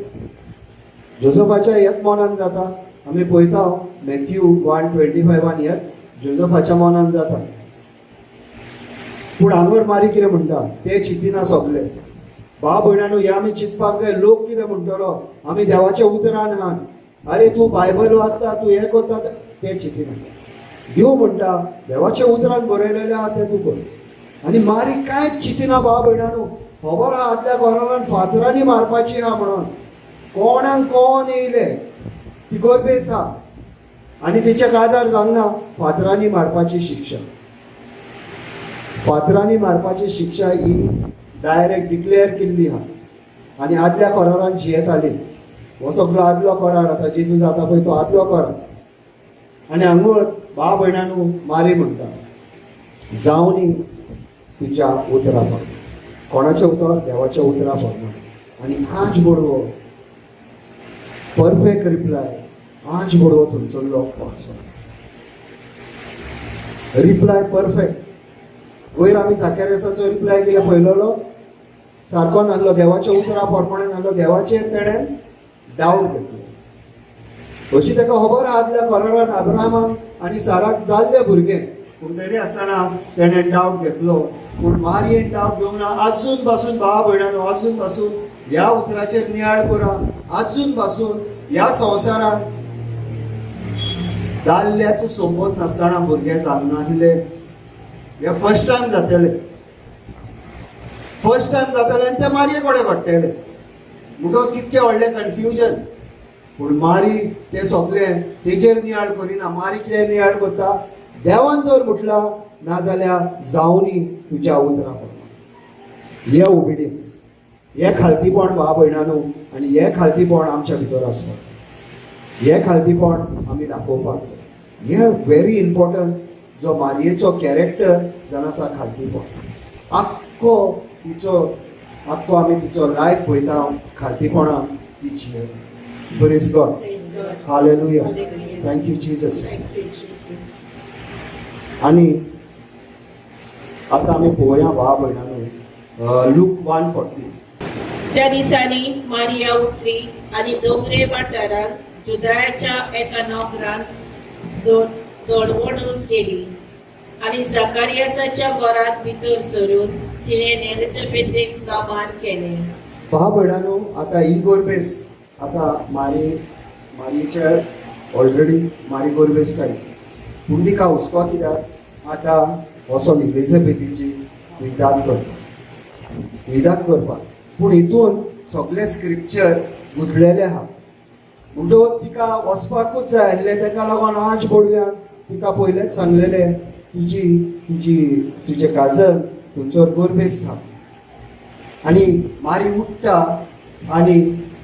जोजफाच्या हेत मनान जाता. आमी पळयता मॅथ्यू 1:25 हेत जोजफाच्या मनान जाता. पूण हांगर मारी कितें म्हणटा ते चिंतिना सगले. भाव भयणांनो, हे आमी चिंतपाक जाय. लोक कितें म्हणटलो, आमी देवाच्या उतरान आहात, अरे तूं बायबल वाचता, तूं हें करता, ते चिंतिना. देव म्हणटा देवाच्या उतरान बरयलेलें आहा तें तूं कर. आनी मारी कांयच चिंतिना भाव भयणांनो. खबर आहा आदल्या कोरोनान फातरांनी मारपाची आहा म्हणून कोणाक कोण येयले, ती गोरबेस आहा आनी तिच्या काजार जावंक ना, फातरांनी मारपाची शिक्षा. फातरांनी मारपाची शिक्षा ही डायरेक्ट डिक्लेअर केल्ली आहा. आनी आदल्या कोरारान जियेताली. हो सगळो आदलो कोरार, आतां जेजू जाता पळय तो आदलो कोरार. आनी हांगूर भाव भयणांनो मारी म्हणटा जावनी तुज्या उतरा प्रमाण. कोणाचें उतर? देवाच्या उतरा प्रमाण. आनी आज बडवो परफेक्ट रिप्लाय, आज बडवो थंयसरलो पावसो रिप्लाय परफेक्ट. वयर आमी जाकेरियसाचो रिप्लाय कितें पळयलेलो, सारको नासलो, देवाच्या उतरा प्रमाणे नासलो, देवाचेर तेणें डावट घेतलो. अशी ताका खबर आहा आदल्या करारान अब्राहमाक आनी साराक जाल्ले भुरगे, पूण तरी आसतना तेणें डावट घेतलो. पूण मारयेन डावट घेवंक ना. आजून पासून भाव भयणांनो, आजून पासून ह्या उतराचेर नियाळ करा. आजून पासून ह्या संवसारांत दादल्याचो संबंद नासतना भुरगे जालनाशिल्ले. हे फर्स्ट टायम जातले, फर्स्ट टायम जातले आनी ते मारये कडेन घडटले. म्हणटकच कितकें व्हडलें कन्फ्युजन. पूण मारी ते सोंपलें तेजेर नियाळ करिना. मारी कितें नियाळ करता? देवान जर म्हटलां नाजाल्यार जावनी तुज्या उतरा प्रमाण. हे ओबिडियन्स, हे खालतीपण भाव भयणांनो, आनी हे खालतीपण आमच्या भितर आसपाक जाय. हे खालतीपण आमी दाखोवपाक जाय. हे व्हेरी इम्पॉर्टंट. जो मारयेचो कॅरेक्टर जावन आसा खालतीपण, आख्खो तिचो, आख्खो आमी तिचो लायफ पळयता, खालतीपणान ती जियेता. Praise God. Praise God. Hallelujah. Hallelujah. Thank you Jesus. Thank you, Jesus. आनी आतां आमी पळोवया भाव भयणांनो, लूक 1:40. त्या दिसांनी मारिया उठली आनी दोंगरे वाठारांत जुदायाच्या एका नगरांत दडवडून गेली आनी जाकारियासाच्या घरांत भितर सरून तिणें एलिझाबेथेक नमन केलें. भाव भयणांनो, आतां ही गोरबेस, आतां मारी मारयेच्या ऑलरेडी मारी गोरबेस जाली, पूण तिका हुस्को कित्याक आतां वचोन इलिझाबेथीची विदाद करता, विदाद करपाक. पूण हितून सगळे स्क्रिप्चर गुंतलेले आहा. म्हणटकच तिका वचपाकूच जाय आसलें. ताका लागून आज पळोवया, तिका पयलेंच सांगलेलें तुजी तुजी तुजें काजन थंयसर गोरबेस आहा. आनी मारी उठ्ठा आनी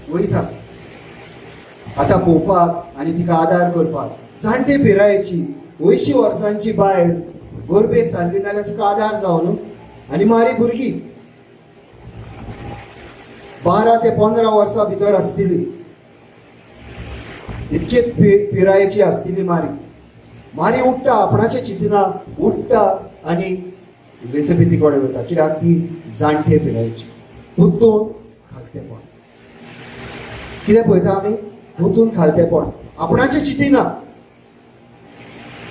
वयता आतां पळोवपाक आनी तिका आदार करपाक. जाणटे पिरायेची 80 वर्सांची बायल गोरबेस जाल्ली नाल्यार तुका आदार जावं न्हू. आनी मारी भुरगीं 12 ते 15 वर्सां भितर आसतली, इतके पिरायेची आसतली मारी. मारी उठ्ठा, आपणाचे चिंतना उठ्ठा आनी इलिझाबेथी कडेन वयता, कित्याक ती जाणटे पिरायेची. पुतून खालतेपण कितें पळयता आमी? पुतून खालतेपण, आपणाचे चिंतिना,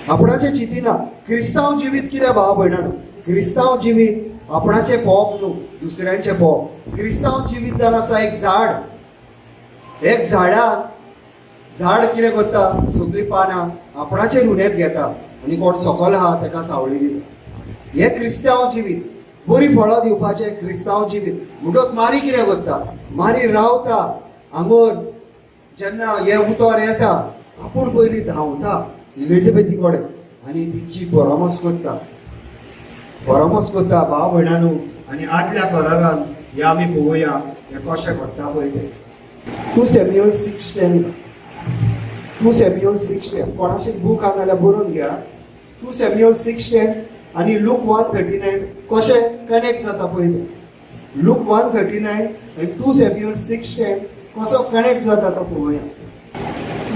आपणाचे चिंतिना. क्रिस्तांव जिवीत कितें भाव भयणांनो? क्रिस्तांव जिवीत आपणाचें पोवप न्हू, दुसऱ्यांचें पोवप. क्रिस्तांव जिवीत जावन आसा एक झाड. एक झाडाक, झाड कितें करता? सगळीं पानां आपणाचेर हुनेत घेता आनी कोण सकल आहा ताका सावळी दिता. हें क्रिस्तांव जिवीत, बरी फळां दिवपाचें क्रिस्तांव जिवीत. म्हणटकच मारी कितें करता? मारी रावता हांगर. जेन्ना हें उतर येता, आपूण पयलीं धांवता इलिझाबेथी कडेन आनी तिची परामर्श करता, परामर्श करता. भाव भयणांनो, आनी आदल्या करारान हे आमी पळोवया, हें कशें घडटा पळय तें. 2 Samuel 6:10, 2 Samuel 6:10. कोणाशी बूक आहा जाल्यार बरोवन घ्या. 2 सॅम्युअल 6:10 आनी लूक 1:39 कशें कनेक्ट जाता पळय तें. लूक 1:39 आनी 2 सॅम्युअल 6:10 कसो कनेक्ट जाता तो पळोवया.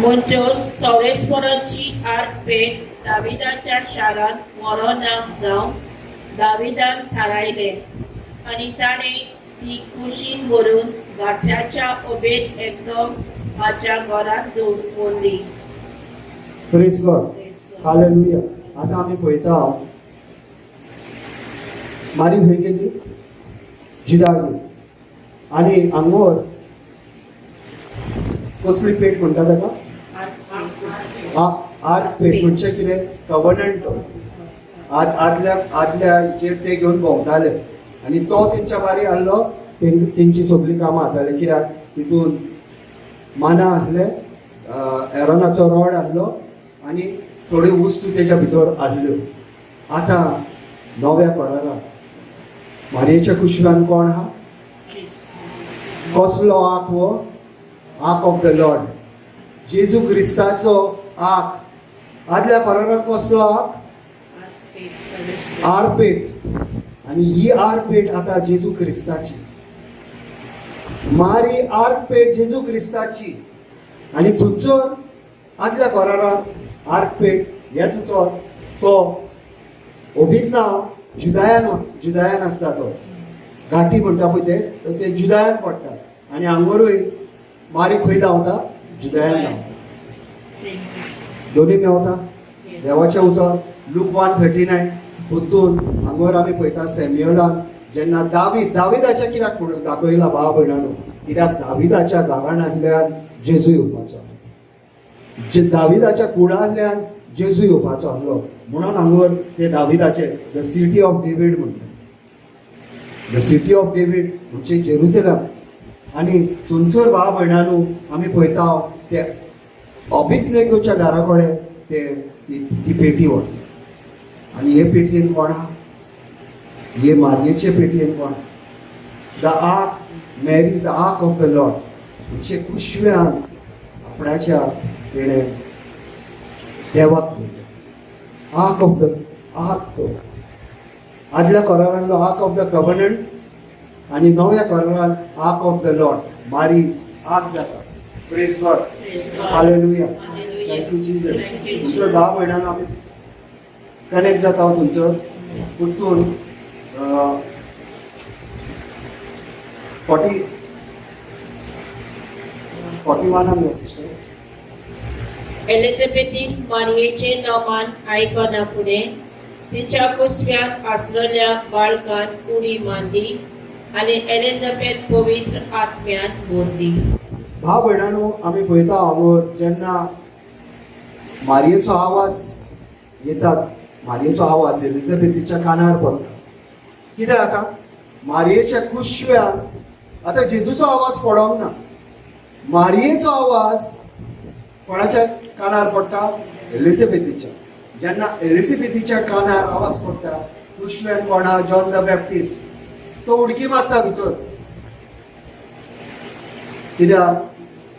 म्हणटच सौरेस्पराची आर्क पेट दाविदाच्या शारांत व्हरोनाक जावंक दाविदान थारायलें आनी ताणें ती कुशीन व्हरून गांठ्याच्या ओबेद एकदम हाच्या घरांत दवरली. Praise God. Hallelujah. आतां आमी पळयता मारी खंय गेली? जिदा गेली. आनी हांगोर कसली पेट म्हणटा ताका? आर्क पेट म्हणजे कितें? कवनंट. आदल्या आदल्या हेचेर ते घेवन भोंवताले आनी तो तेंच्या बारी आहलो. तेंची सगळीं कामां जातालीं कित्याक तितून माना आहले, एरोनाचो रॉड आहलो आनी थोड्यो वस्तू तेच्या भितर आहल्यो. आतां नव्या कराराक मारयेच्या कुशव्यान कोण आहा? कसलो आक हो? आक ऑफ the Lord, जेजू क्रिस्ताचो आक. आदल्या करारात कसलो आक? आरपेट. आनी ही आरपेट आतां जेजू क्रिस्ताची. मारी आरपेट जेजू क्रिस्ताची. आनी थंयसर आदल्या करारात आरपेट हे तुजो तो ओबीत नांव जुदायान, जुदायान आसता. तो घाटी म्हणटा पळय ते, ते जुदायान पडटा. आनी हांगोरूय मारी खंय धांवता? जुदायान धांवता. दोनूय मेवता देवाचें उतर. लूक 1:39. पोत्तून हांगोर आमी पळयता सॅम्युअलान जेन्ना दावीद, दाविदाच्या कित्याक दाखयला भाव भयणानो? कित्याक दाविदाच्या घराण्यांतल्यान जेजू येवपाचो, जे दाविदाच्या कुळांतल्यान जेजू येवपाचो आहलो म्हणून हांगोर ते दाविदाचे the city of David म्हणटा. The city of David म्हणजे जेरुसलम. आनी थंयसर भाव भयणानो आमी पळयता ते अबितनेगोच्या घरा कडेन ते ती पेटी व्हरता. आनी हे पेटयेन कोण आहा? हे मारयेचे पेटयेन कोण? The ark, Mary is the ark of the Lord. म्हणजे कुशव्यान आपणाच्या तेणें देवाक दवरलें. आर्क ऑफ the arc, तो आदल्या करारांतलो आर्क ऑफ the covenant आनी नव्या करारान आर्क ऑफ the Lord. मारी आर्क जाता. Praise God. Hallelujah. Thank you Jesus. तुमचो 10 म्हयन्यान आमी कनेक्ट जाता तुमचो. परतून 40, 41 आमी सिस्टर. एलिझाबेथीन मारयेचें नमान आयकना फुडें तिच्या कुसव्यांत आसलेल्या बाळकान उडी मारली आनी एलिझाबेथ पवित्र आत्म्यान भरली. भाव भयणानो, आमी पळयता हांगा जेन्ना मारयेचो आवाज येतात, मारयेचो आवाज एलिझाबेथीच्या कानार पडटा. कितें जाता? मारयेच्या कुशव्यान आतां जेजूचो आवाज पडोंक ना. मारयेचो आवाज कोणाच्या कानार पडटा? एलिझाबेथीच्या. जेन्ना एलिझाबेथीच्या कानार आवाज पडटा, कुशव्यान कोणा? John the Baptist. तो उडकी मारता भितर कित्याक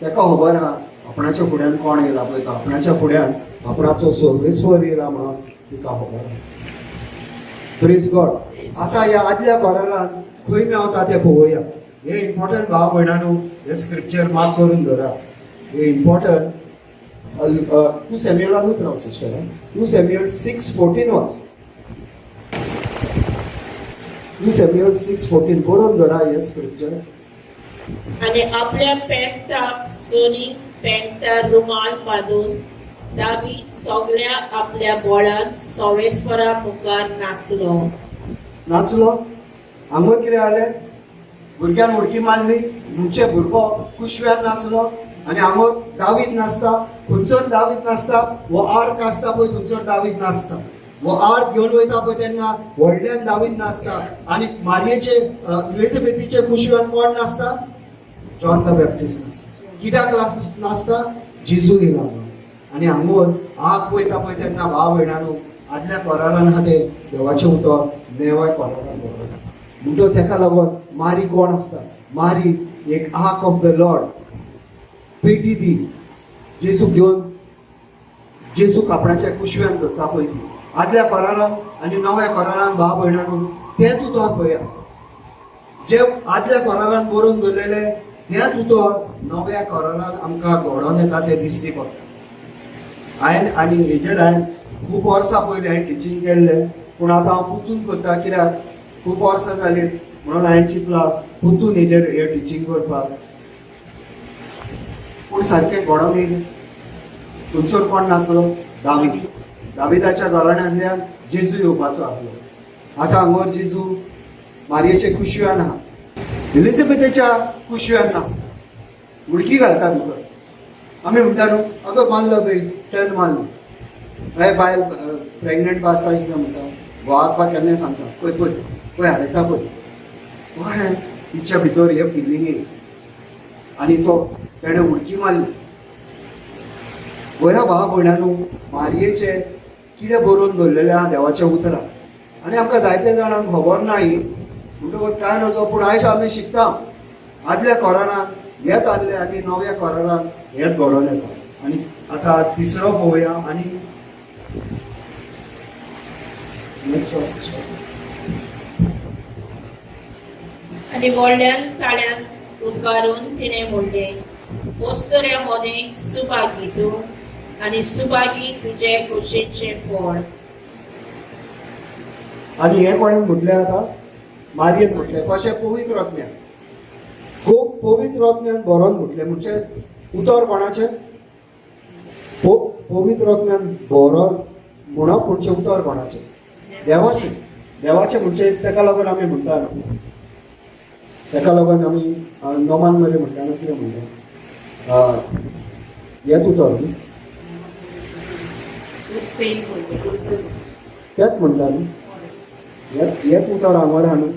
ताका खबर आहा आपणाच्या फुड्यान कोण येयला पळय तो. आपणाच्या फुड्यान आपणाचो सर्वेस्वर येयला म्हणून तिका खबर आहा. प्रेज गॉड. आतां ह्या आदल्या करारान खंय मेवता तें पळोवया. हे इम्पॉर्टंट भाव भयणानू, हे स्क्रिप्चर मार्क करून धरा. हे इम्पॉर्टंट. 2 सॅम्युअलानूच राव सिस्टर. 2 सॅम्युअल 6:14 वाच. 2 सॅम्युअल 6:14 बरोवन धरा हे स्क्रिप्चर. आनी आपल्या पेंटाक सोनी पेंटार रुमाल बांदून दावीद सगळ्या आपल्या बोळान सोवेस्परा मुखार नाचलो. नाचलो. हांगर कितें जालें? भुरग्यान उडकी मारली म्हणजे भुरगो कुशव्यान नाचलो. आनी हांगर दावीद नाचता. खंयसर दावीद नाचता? हो आर्क आसता पळय थंयसर दावीद नाचता. हो आर्क घेवन वयता पळय तेन्ना व्हडल्यान दावीद नाचता. आनी मारयेचे, इलिझाबेथीचे कुशव्यान कोण नाचता? जॉन the Baptist नाचता. कित्याक नाचता? जेजू येयला म्हणून. आनी हांगोर आग पळयता पळय तेन्ना भाव भयणानो, आदल्या करारान आहा तें देवाचें उतर नेवाय करारान बरोवना. म्हणटो तेका लागून मारी कोण आसता? मारी एक आर्क ऑफ the Lord पेटी. ती जेजूक घेवन, जेजूक आपणाच्या कुशव्यान धरता पळय ती आदल्या करारान आनी नव्या करारान भाव भयणानो तेंच उतर पळया. जे आदल्या करारान बरोवन दवरलेले हेंच उतर नव्या करारान आमकां घडोवन येता तें दिश्टी पडटा. हांवें आनी हेजेर हांवें खूब वर्सां पयलीं हांवें टिचींग केल्लें, पूण आतां हांव पुतून करता कित्याक खूब वर्सां जालीं म्हणून हांवें चिंतलां पुतून हेजेर हें टिचींग करपाक. पूण सारकें घडोवन येयलें. थंयसर कोण नासलो, दावीद. दाविदाच्या घराण्यांतल्यान जेजू येवपाचो आसलो. आतां हांगर जेजू मारयेचे कुशव्यान आहा, एलिझाबेथेच्या कुशव्यान नासता, उडकी घालता भितर. आमी म्हणटा न्हू, अगो मारलो पळय, टर्न मारलो. हे बायल प्रेग्नंट बा आसता कितें म्हणटा, घोवाक बा केन्नाय सांगता, पळय पळय पळय हालयता पळय. हय, तिच्या भितर हे फिलींग येयली आनी तो तेणें उडकी मारली. गोंया भावा भयणांनो, मारयेचें कितें बरोवन दवरलेलें आहा देवाच्या उतरान आनी आमकां जायते जाणांक खबर ना ही, म्हणटकूच कांय नजो. पूण आयज आमी शिकता आदल्या करारान हेत आसलें आनी नव्या करारान हेत घडोवन येता. आनी आतां तिसरो पळोवया आनी नेक्स्ट वर्स. आनी व्हडल्यान ताळ्यान उद्गारून तिणें म्हणलें, अस्तुऱ्यां मदें सुभागी तूं आनी सुभागी तुजे कुशीचें फळ. आनी हें कोणें म्हटलें आतां? मारयेन म्हटलें. कशें? पवित्र आत्म्यान, खूब पवित्र आत्म्यान बरोवन म्हटलें. म्हणजे उतर कोणाचें? पवित्र आत्म्यान बरोवन म्हणप म्हणजे उतर कोणाचें? देवाचें. देवाचें म्हणजे तेका लागून आमी म्हणटा न्हू, तेका लागून आमी नोमान मरे म्हणटा न्हू, कितें म्हणटा हेंच उतर न्हू, उत्पेल म्हणलें. तेंच म्हणटा न्हू, हेंच उतर हांगर आहा न्हू,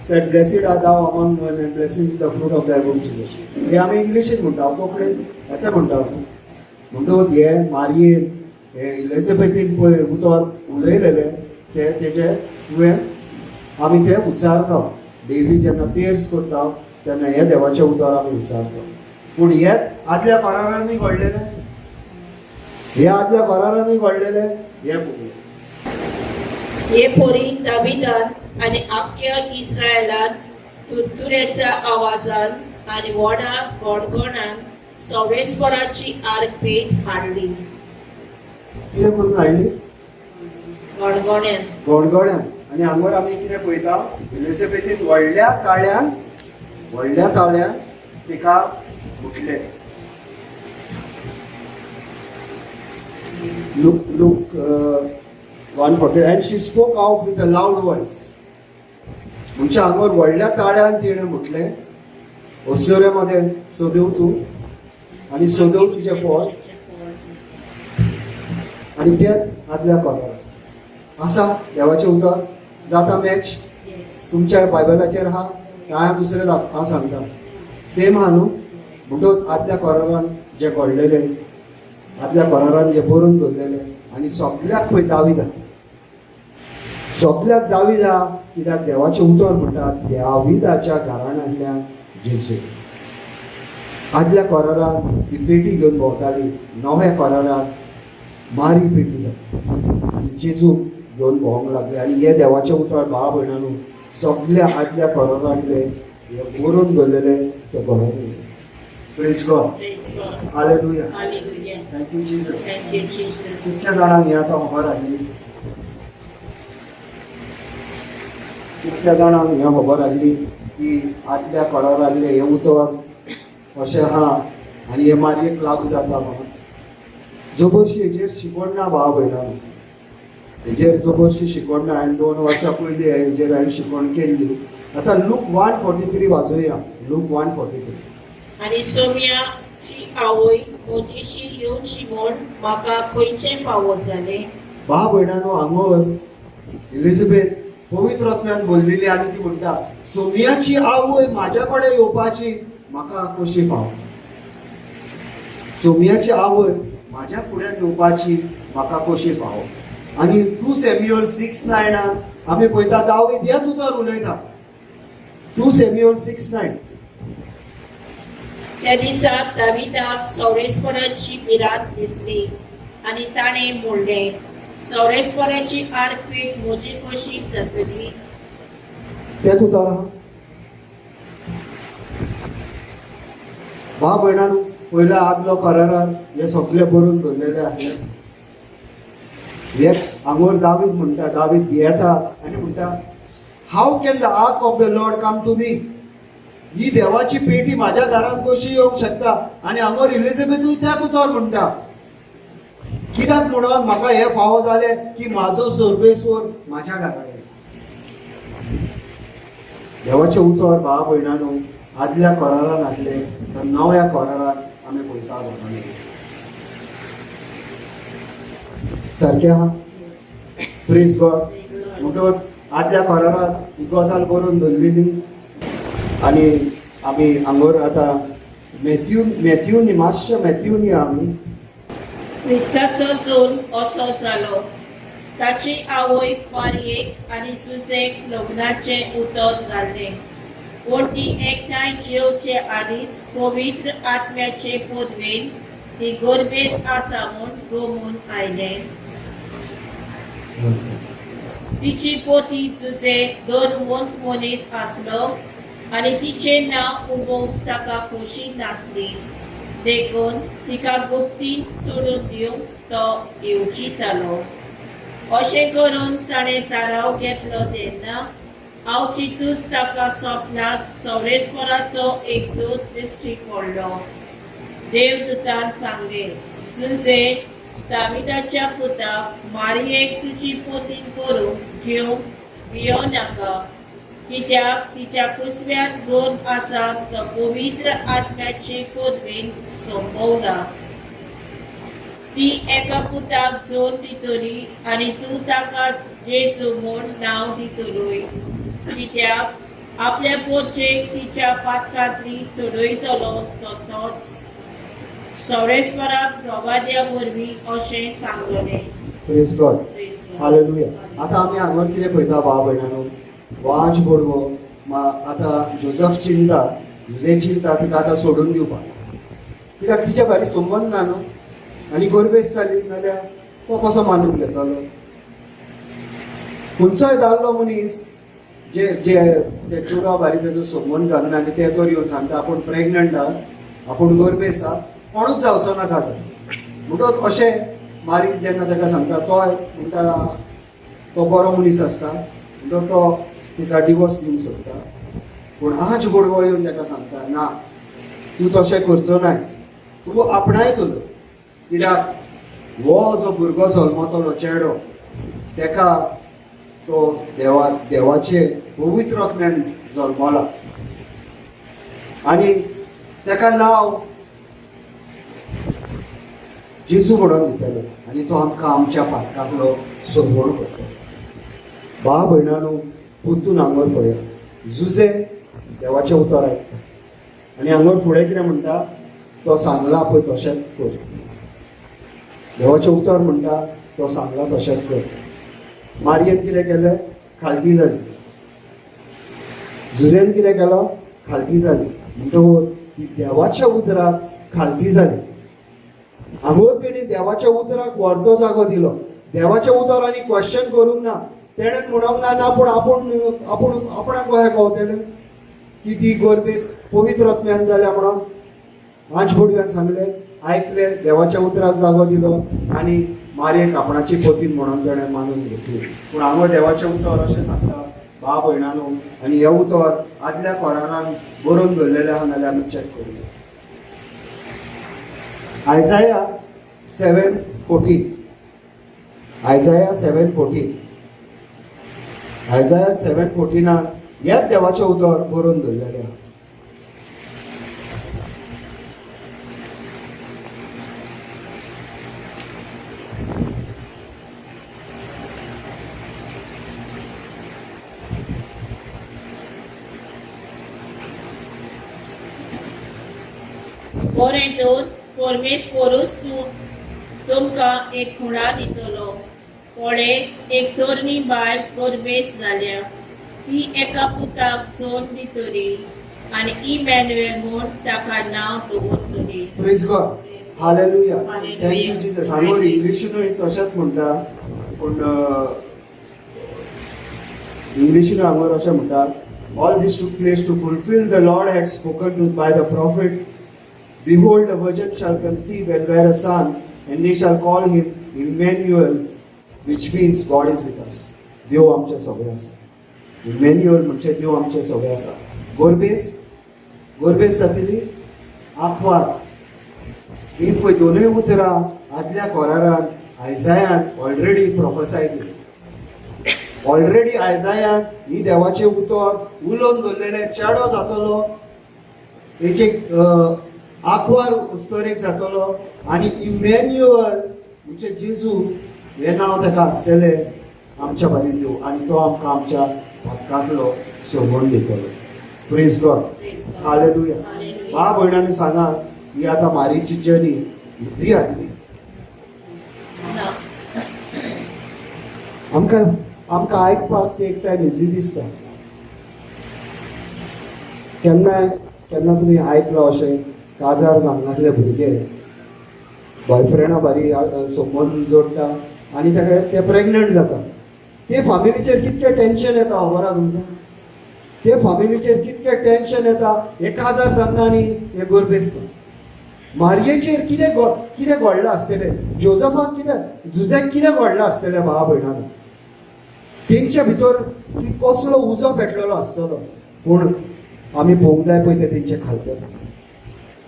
said blessed art thou among women and blessed is the fruit of thy womb Jesus. हे आमी इंग्लिशीन म्हणटा, कोंकणीन हें म्हणटा. म्हणटकूच हे मारयेन हे एलिझाबेथीन पळय उतर उलयलेलें तें तेजें तुवें आमी तें उच्चारता डेली जेन्ना प्रेयर्स करता तेन्ना हें देवाचें उतर आमी उच्चारता. पूण हें आदल्या करारानूय घडलेलें, हे आदल्या करारानूय घडलेलें हें पळोवया. हे पोरी दाविदान आनी आख्ख्या इस्रायलान तुरतुऱ्याच्या आवाजान आनी व्हडा गणगणान सवेस्पराची आर्कपेट हाडली. कितें करून हाडली? गणगण्यान. गणगण्यान. आनी हांगर आमी कितें पळयता, एलिझाबेथीन व्हडल्या ताळ्यान, व्हडल्या ताळ्यान तिका म्हटलें. Luke 1:40, and she spoke out with a loud voice. म्हणजे हांगर व्हडल्या ताळ्यान तिणें म्हटलें, अस्तुऱ्यां मदें सदैव तूं आनी सदैव तुजें फळ. आनी तें आदल्या करारान आसा देवाचें उतर जाता मॅच. तुमच्या बायबलाचेर आहा काय दुसरें हांव सांगता सेम आहा न्हू. म्हणटकूच आदल्या करारान जें घडलेलें, आदल्या करारान जें बरोवन दवरलेलें आनी सगल्याक पळय दावीद आहा, सगल्याक दावीद आहा कित्याक देवाचें उतर म्हणटा दाविदाच्या घराण्यांतल्यान जेजू. आदल्या करारान ती पेटी घेवन भोंवताली, नव्या करारान मारी पेटी जाता आनी जेजू घेवन भोंवंक लागले. आनी हें देवाचें उतर भाव भयणांनो सगल्या आदल्या करारांतले हे बरोवन दवरलेले ते घडोवन येयले. Praise God. Praise God. Hallelujah. Hallelujah. Thank you Jesus. Thank you, Jesus. कितल्या जाणांक हें आतां खबर आसली? कितल्या जाणांक हें खबर आसली की आदल्या करारांतलें हें उतर अशें आहा आनी हें मारयेक लागू जाता म्हणून? जबरशी हेजेर शिकवण ना भाव भयणांनो, हेजेर जबरशी शिकवण ना. हांवें 2 वर्सां पयलीं हेजेर हांवें शिकवण केल्ली. आतां लूक 1:43 वाजोवया. लूक 1:43. आनी सोम्याची आवय म्हजीशी येवची म्हूण म्हाका खंयचें फावो जालें? भाव भयणांनो, हांगर एलिझाबेथ पवित्र आत्म्यान भरलेली आनी ती म्हणटा, सोम्याची आवय म्हाज्या कडेन येवपाची म्हाका कशी फाव? सोम्याची आवय म्हाज्या फुड्यान येवपाची म्हाका कशी फाव? आनी 2 सॅम्युअल 6:9 आमी पळयता दावीद हेच उतर उलयता. 2 सॅम्युअल 6:9. त्या दिसा दाविदाक सौरेश्वराची भिरांत दिसली आनी ताणें म्हणलें, सौरेश्वराची आर्कपेट म्हजी कशी जातली? तेच उतर आहा. भाव भयणांनो, पयल्या आदलो करारान हे सगळे बरोवन दवरलेले आसले. हे हांगोर दावीद म्हणटा, दावीद भियेता आनी म्हणटा, how can the ark of the Lord come to me? ही देवाची पेटी माझ्या दारात कशी येवंक शकता? आनी हांगोर इलिझाबेथूय त्याच उतर म्हणटा, कित्याक म्हणून म्हाका हें फावो जालें की म्हाजो सर्वेस्वर म्हाज्या घरा येयला. देवाचें उतर भाव भयणांनो आदल्या करारान आसलें तर नव्या करारान आमी पळयता लोकांनी सारकें आहा. Praise God. म्हणटकच आदल्या करारात ही गजाल बरोवन दवरलेली. आनी आमी हांगर आतां मॅथ्यूनी मातशें मॅथ्यूनी आमी क्रिस्ताचो जल्म असो जालो. ताची आवय मारयेक आनी जुजेक लग्नाचें उतर जाल्लें, पूण ती एकठांय जेवचे आदींच पवित्र आत्म्याचे पदवेन ती गर्भेस्त आसा म्हूण गमून आयलें. तिची पोती जुजे धनवंत मनीस आसलो आनी तिचें नांव उबोवंक ताका खोशी नासली, देखून तिका गुप्तीन सोडून दिवंक तो येवजितालो. अशें करून ताणें थाराव घेतलो तेन्ना आवचितूच ताका सपनांत सवरेस्पराचो एक दूत दिश्टी पडलो. देवदूतान सांगलें, जुजे दाविदाच्या पुताक मारयेक तुजी पोतीन करूंक घेवंक भियो नाका, कित्याक तिच्या कुसव्यांत गुण आसा तो पवित्र आत्म्याचे पदवेन संभवला. ती एका पुताक जल्म दितली आनी तूं ताका जेजू म्हूण नांव दितलोय, कित्याक आपल्या पोचेक तिच्या पातकांतली सोडयतलो तो तोच. सवरेस्पराक प्रवाद्या वरवीं अशें सांगलें. Praise God. Praise God. Hallelujah. आतां आमी हांगर कितें पळयता भाव भयणांनो, वाज बोडवो आतां जोजफ चिंता, जुजे चिंता तिका आतां सोडून दिवपाक, कित्याक तिच्या भायर संबंद ना न्हू, आनी गोरबेस जाली नाल्यार तो कसो मानून घेतलो? खंयचोय दादलो मनीस जे जे ते चेडवा भारी तेजो संबंद जालना आनी ते तर येवन सांगता आपूण प्रेग्नंट आहा, आपूण गोरबेस आहा, कोणूच जावचो ना काजार. म्हणटकच अशें मारी जेन्ना ताका सांगता, तोय म्हणटा तो बरो मनीस आसता, म्हणटकच तो तिका डिवोर्स दिवंक सोदता. पूण आज गोडवो येवन ताका सांगता, ना, तूं तशें करचो नाय, तूं आपणायतलो, कित्याक हो जो भुरगो जल्मतलो चेडो तेका तो देवाचे पवित्र आत्म्यान जल्मला आनी तेका नांव जेजू म्हणून दितले आनी तो आमकां आमच्या पातकांतलो सोदवण करतलो. भाव भयणांनो, परतून हांगर पळया, जुजे देवाचें उतर आयकता आनी हांगर फुडें कितें म्हणटा, तो सांगला पळय तशेंच कर. देवाचें उतर म्हणटा तो सांगला तशेंच कर. मारयेन कितें केलें, खालती जाली. जुजेन कितें केलो, खालती जाली. म्हणटकच ती देवाच्या उतराक खालती जाली. हांगर तेणी देवाच्या उतराक व्हरतो जागो दिलो. देवाच्या उतर आनी क्वेश्चन करूंक ना, तेणें म्हणूंक ना, ना पूण आपूण आपूण आपणाक कशें कळटलें की ती गोरबेस पवित्र आत्म्यान जाल्या म्हणून? मांज बोडव्यान सांगलें, आयकलें, देवाच्या उतराक जागो दिलो आनी मारयेक आपणाची पोतीन म्हणून तेणें मानून घेतली. पूण हांगा देवाचें उतर अशें सांगता भाव भयणांनो, आनी हें उतर आदल्या कोरानान बरोवन दवरलेलें आहा, नाल्यार आमी चॅक करुया. Isaiah 7:14, Isaiah 7:14, Isaiah 7:14 ह्याच देवाचें उतर बरोवन दवरलेलें आहा. बरें तर परमेश्वरूच तुमकां एक खुणा दितलो. पळय, एक तरणी बायल गर्भेस्त जाल्या, ती एका पुताक जल्म दितली आनी इमॅन्युएल म्हूण ताका नांव दवरतली. Praise God. Hallelujah. Thank you Jesus. हांगा इंग्लिशीनूय तशेंच म्हणटा, पूण इंग्लिशीन हांगा अशें म्हणटा, all this took place to fulfil the Lord had spoken to by the prophet, Behold, a virgin shall conceive and bear a son, and they shall call him Emmanuel, which means God is with us. देव आमच्या सगळे आसा. Emmanuel म्हणजे देव आमचे सगळे आसा. गोरबेस, गोरबेस जातली आंकवार. ही पळय दोनूय उतरां आदल्या कोरारान आयजायान ऑलरेडी प्रोफसाय केली. ऑलरेडी आयजायान ही देवाचें उतर उलोवन दवरलेलें. चेडो जातलो, एक एक आंकवार उस्तोरेक जातलो आनी इमॅन्युअल म्हणजे जेजू हें नांव ताका आसतलें, आमच्या बारीन देव, आनी तो आमकां आमच्या हक्कांतलो सोबोवन दितलो. Praise God. Praise God. Hallelujah. Hallelujah. बा भयणांनी सांगा, ही आतां मारीची जर्नी इझी आसली? ना. आमकां आमकां आयकपाक ती एक टायम इझी दिसता. केन्ना केन्ना तुमी आयकलां अशें, काजार जावंक भुरगे बॉयफ्रेंडा बारी संबंद जोडटा आनी ताका ते प्रेग्नंट जाता? ते फामिलीचेर कितकें टेंशन येता, खबर आहा तुमकां? ते फामिलीचेर कितकें टेंशन येता. हे काजार जावंक आनी हे गोरबेस्त. मारयेचेर कितें घडलां आसतलें, जोजफाक कितें, जुझ्याक कितें घडलां आसतलें भावा भयणांनो? तेंच्या भितर ती कसलो उजो पेटलेलो आसतलो. पूण आमी पळोवंक जाय पळय तें तेंचे खालतें.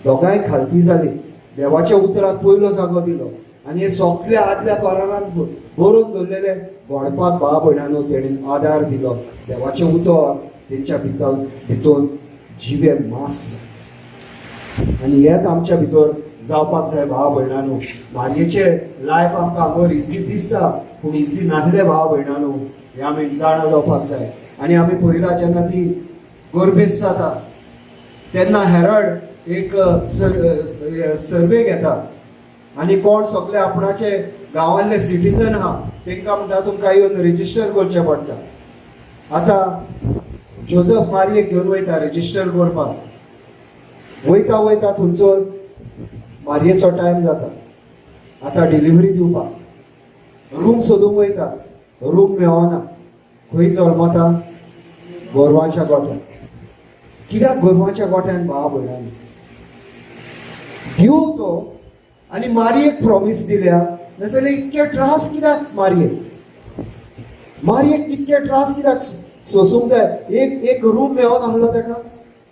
दोगांय खालती जाली. देवाच्या उतराक पयलो जागो दिलो आनी हे सगळे आदल्या कोरारान बरोवन दवरलेले घडपाक भाव भयणांनो तेणेन आदार दिलो. देवाचें उतर तेंच्या भितर भितून जिवे मास आनी हेच आमच्या भितर जावपाक जाय भाव भयणांनो. मारयेचे लायफ आमकां हांगर इजी दिसता, पूण इजी नासलें भाव भयणांनो, हें आमी जाणा जावपाक जाय. आनी आमी पळयला, जेन्ना ती गोरबेस जाता तेन्ना हेरड एक सर्वे घेता आनी कोण सगळे आपणाचे गांवांतले सिटीजन आहा तांकां म्हणटा, तुमकां येवन रेजिस्टर करचें पडटा. आतां जोजफ मारयेक घेवन वयता रेजिस्टर करपाक. वयता वयता थंयसर मारयेचो टायम जाता. आतां डिलिव्हरी दिवपाक रूम सोदूंक वयता, रूम मेळना. खंय जल्मता? गोरवांच्या गोठ्यान. कित्याक गोरवांच्या गोठ्यान भावा भयणांनी? देव तो आनी मारयेक प्रॉमीस दिल्या, नाजाल्यार इतके त्रास कित्याक मारयेक? मारयेक इतके त्रास कित्याक सोसूंक जाय? एक एक रूम मेळनासलो ताका?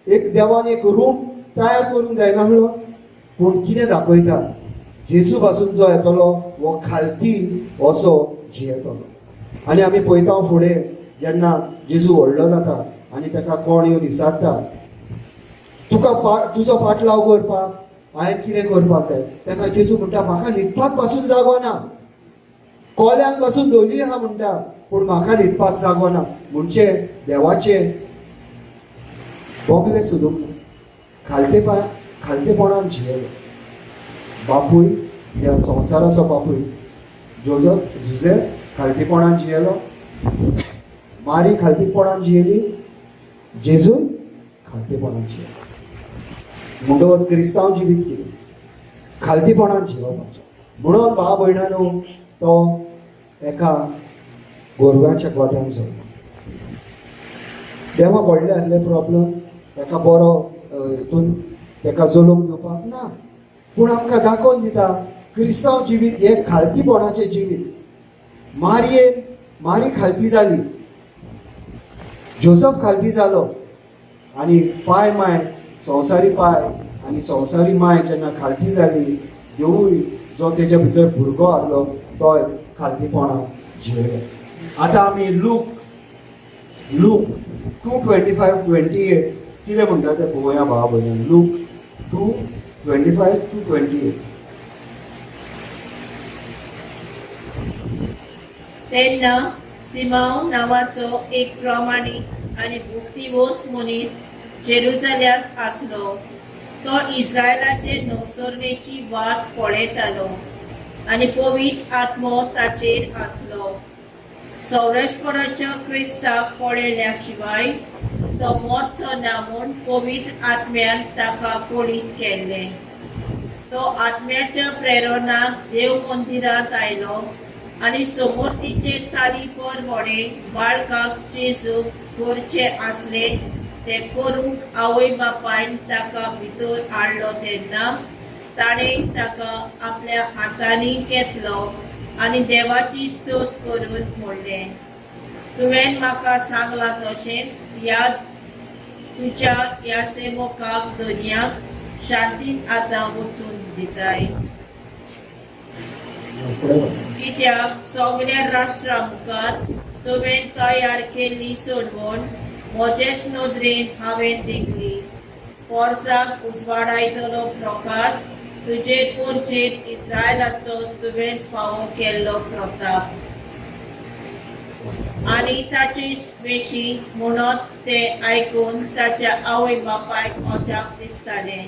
एक देवान एक रूम तयार करूंक जायनासलो? पूण कितें दाखयता? जेजू पासून जो येतलो हो खालती असो जियेतलो. आनी आमी पळयता फुडें, जेन्ना जेजू व्हडलो जाता आनी ताका कोण येवन विचारता, तुका पा तुजो पाटलाव करपाक हांवें कितें करपाक जाय? तेन्ना जेजू म्हणटा, म्हाका न्हिदपाक पासून जागो ना. कोल्यांक पासून धोली आहा म्हणटा, पूण म्हाका न्हिदपाक जागो ना. म्हणजे देवाचे बोगले सोदूंक ना, खालतेपणान जियेलो. बापूय, ह्या संवसाराचो बापूय जोजफ जुझे खालतीपणान जियेलो, मारी खालतीपणान जियेली, जेजूय खालतीपणान जियेलो. म्हणून क्रिस्तांव जिवीत कितें? खालतीपणान जिवपाचें. म्हणून भाव भयणानो, तो एका गोरवांच्या गोट्यान जल्मलो. देवा व्हडले आहले प्रॉब्लम ताका बरो हितून ताका जलोवंक दिवपाक ना, पूण आमकां दाखोवन दिता क्रिस्तांव जिवीत हें खालतीपणाचें जिवीत. मारयेन मारी खालती जाली, जोजफ खालती जालो आनी पाय माय, संवसारी पाय आनी संवसारी माय जेन्ना खालती जाली, देवूय जो तेच्या भितर भुरगो आहलो तोय खालतीपणान जियेलो. आतां आमी Luke 2:25-28 कितें म्हणटा तें पळोवया भावा भयणी. Luke 2:25 to 28. तेन्ना सिमांव नांवाचो एक प्रामाणीक आनी भक्तिवंत मनीस जेरुजाल्यांत आसलो. तो इस्रायलाचे नवसरणेची वाट पळयतालो आनी पवित्र आत्मो ताचेर आसलो. सौरेस्पणाच्या क्रिस्ताक पळयल्या शिवाय तो मरचो ना म्हूण पवित्र आत्म्यान ताका कळीत केल्लें. तो आत्म्याच्या प्रेरणान देव मंदिरांत आयलो आनी समोर्तीचे चाली प्रमाणे बाळकाक जेजूक करचें आसलें. तें करूंक आवय बापायन ताका भितर हाडलो तेन्ना ताणें ताका आपल्या हातांनी घेतलो आनी देवाची स्तोत करून म्हणलें, तुवें म्हाका सांगलां तशेंच ह्या तुज्या ह्या सेवकाक दर्याक शांतीन आतां वचून दिताय. फुडें वच. कित्याक सगळ्या राष्ट्रा मुखार तुवें तयार केल्ली सोडवण म्हजेच नदरेन हांवें देखली. पोरसाक उजवाडायतलो प्रकाश तुजेर पोरचेर इस्रायलाचो तुवेंच फावो केल्लो प्रताप. आनी ताचे विशीं म्हणत ते आयकून ताच्या आवय बापायक अजाप दिसतालें.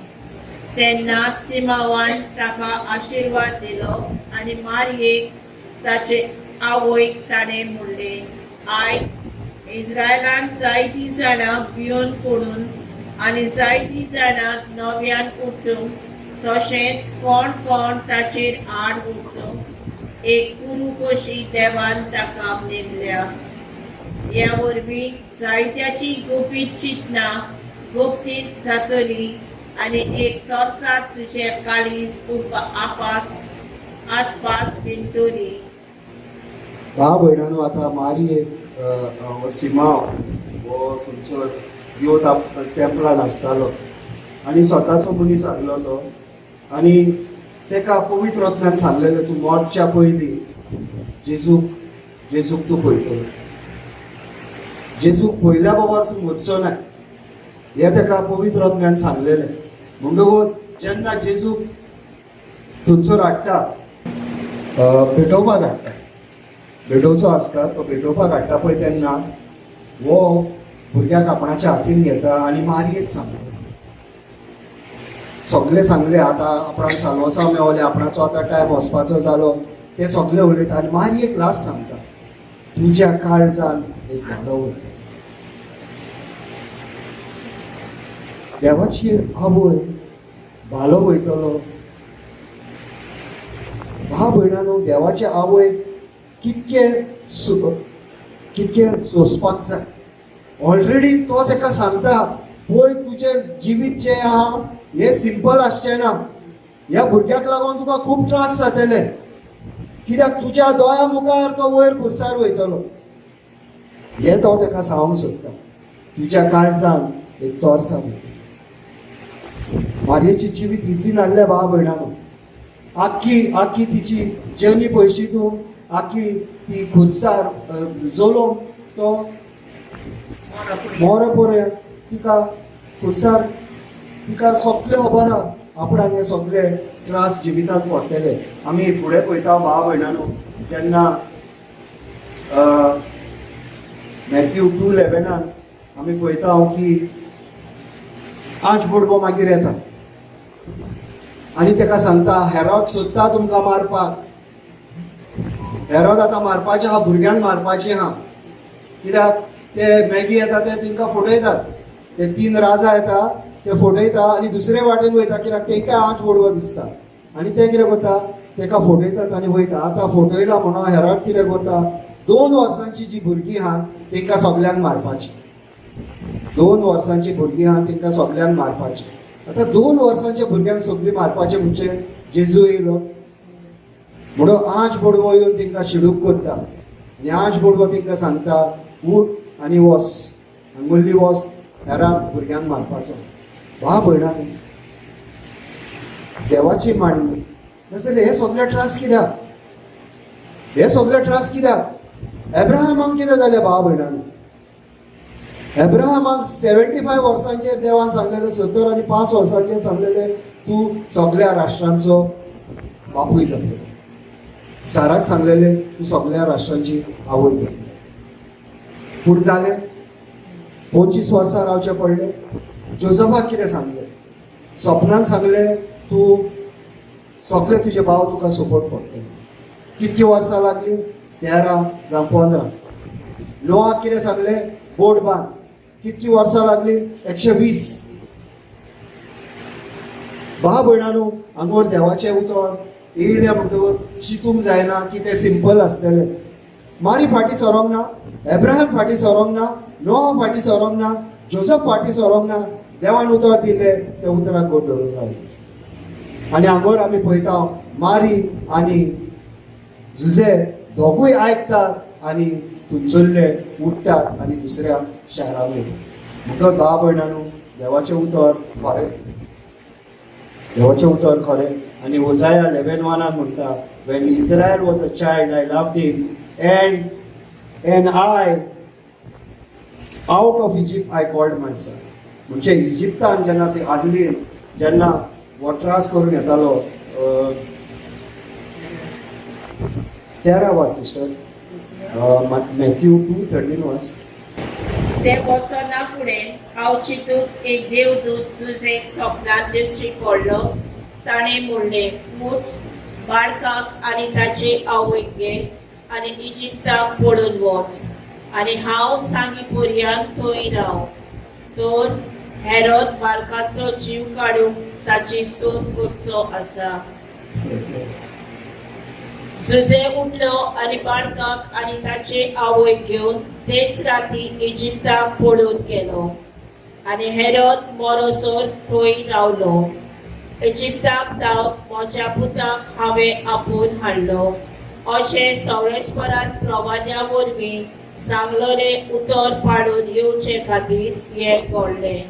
तेन्ना सिमांवान ताका आशिर्वाद दिलो आनी मारयेक ताचे आवयक ताणें म्हणलें, आयक, इस्रायलांत जायतीं जाणां भिवन पडून आनी जायतीं जाणां नव्यान उठूंक, तशेंच कोण कोण ताचेर आड वचूंक एक कुरू कशी देवान ताका नेमल्या. ह्या वरवीं जायत्याची गुपीत चिंतनां गुप्तीत जातली आनी एक तरसाद तुजें काळीज आसपास विणटली. भाव भयणांनो, आतां मारी एक हो सिमांव हो थंयसर येवन तेंपलान आसतालो आनी स्वताचो मनीस आसलो तो, आनी ताका पवित्र आत्म्यान सांगलेलें, तूं मरच्या पयलीं जेजूक तूं पळयतलो, जेजूक पळयल्या बगर तूं मरचो ना, हें ताका पवित्र आत्म्यान सांगलेलें. म्हणटकूच जेन्ना जेजूक थंयसर हाडटा, भेटोवपाक हाडटा, भेटोवचो आसता तो भेटोवपाक हाडटा पळय, तेन्ना हो भुरग्याक आपणाच्या हातीन घेता आनी मारयेक सांगता, सगळें सांगलें, आतां आपणाक साल्वसांव मेवलें, आपणाचो आतां टायम वचपाचो जालो, तें सगळें उलयता आनी मारयेक लास्ट सांगता, तुज्या काळजान एक भालो वयता. देवाची आवय भालो वयतलो. भाव भयणांनो, देवाचे आवय कितके सोंसपाक जाय. ऑलरेडी तो ताका सांगता, पळय तुजें जिवीत जें आहा हें सिंपल आसचें ना, ह्या भुरग्याक लागून तुका खूब त्रास जातले, कित्याक तुज्या दोळ्या मुखार तो वयर खुर्सार वयतलो. हें तो ताका सांगूंक सोदता, तुज्या काळजान एक तोर्सा. मारयेची जिवीत इजी नासलें भाव भयणांनो. आख्खी आख्खी तिची जर्नी पळयशी तूं, आख्खी ती खुर्सार जलोम तो मोरो पर्यंत तिका खुर्सार तिका सगळें खबर आहा आपणाक हे सगळे त्रास जिवितांत पडटले. आमी फुडें पळयता भाव भयणांनो, जेन्ना मॅथ्यू 2:11 आमी पळयता की आंज बोडबो मागीर येता आनी ताका सांगता, हेरोद सोदता तुमकां मारपाक, हेरोद आतां मारपाचें आहा, भुरग्यांक मारपाचें आहा, कित्याक ते मॅगी येता ते तांकां फटयतात, ते तीन राजा येता ते फटयता आनी दुसरे वाटेन वयता, कित्याक तांकां आंज बोडवो दिसता आनी ते कितें करता, ताका फटयतात आनी वयता. आतां फटयला म्हणून हेरोद कितें करता, 2 वर्सांची जी भुरगीं आहा तांकां सगल्यांक मारपाची, 2 वर्सांची भुरगीं आहा तांकां सगल्यांक मारपाची. आतां 2 वर्सांच्या भुरग्यांक सगळीं मारपाचें म्हणजे जेजू येयलो म्हणून आंज बोडवो येवन तांकां शिडूक करता आनी आंज बोडवो तांकां सांगता, उठ आनी वस, हांगुल्ली वस, हेरात भुरग्यांक मारपाचो. वा भयणांनी, देवाची मांडणी नाजाल्यार हे सगळे त्रास कित्याक, हे सगळे त्रास कित्याक? एब्राहमाक कितें जालें भाव भयणांनी? एब्राहमाक 75 वर्सांचेर देवान सांगलेलें, 75 वर्सांचेर सांगलेलें, तूं सगळ्या राष्ट्रांचो बापूय जातलो. साराक सांगलेलें, तूं सगळ्या राष्ट्रांची आवय जातली. पूण जालें, 25 वर्सां रावचें पडलें. जोजफाक कितें सांगलें? सपनान सांगलें, तूं सगळे तुजे भाव तुका सपोर्ट पडटले. कितकी वर्सां लागलीं? 13 जावं 15. नोआक कितें सांगलें? बोट बांद. कितकी वर्सां लागलीं? 120. भाव भयणांनो, हांगोर देवाचें उतर येयलें म्हणटकूच चिंतूंक जायना की तें सिंपल आसतलें. मारी फाटीं सरोंक ना, एब्राहम फाटीं सरोंक ना, नोआ फाटीं सरोंक ना. जोजफ फाटीं सरोंक ना, देवान उतर दिल्लें त्या उतराक गोड धरून रावले. आनी हांगोर आमी पळयता मारी आनी जुजे दोगूय आयकतात आनी थंयसरले उठ्ठात आनी दुसऱ्या शाराक वयतात. म्हणटकच भाव भयणांनो, देवाचें उतर खरें, देवाचें उतर खरें. आनी होजाया 11:1 म्हणटा, when Israel was a child I loved him and I out of Egypt I called my son. म्हणजे इजिप्तान जेन्ना ती आदली जेन्ना हो त्रास करून येतालो, 13 वाच सिस्टर, मॅथ्यू 2:13 वाच. ते वचना फुडें आवचितूच एक देवदूत जुजेक सपनांत दिश्टी पडलो. ताणें म्हणलें, उठ, बाळकाक आनी ताचे आवयक घे आनी इजिप्ताक पळून वच आनी हांव सांगी पर्यंत थंय राव. तर हेरोद बाळकाचो जीव काडूंक ताची सोद करचो आसा. जुजे उठलो आनी बाळकाक आनी ताचे आवयक घेवन तेच राती इजिप्ताक पळून गेलो आनी हेरोद मरोसर थंय रावलो. इजिप्ताक धांवन म्हज्या पुताक हांवें आपोवन हाडलो अशें सवळेश्वरान प्रवाद्या वरवीं सांगलेलें उतर पाडून येवचे खातीर हें घडलें.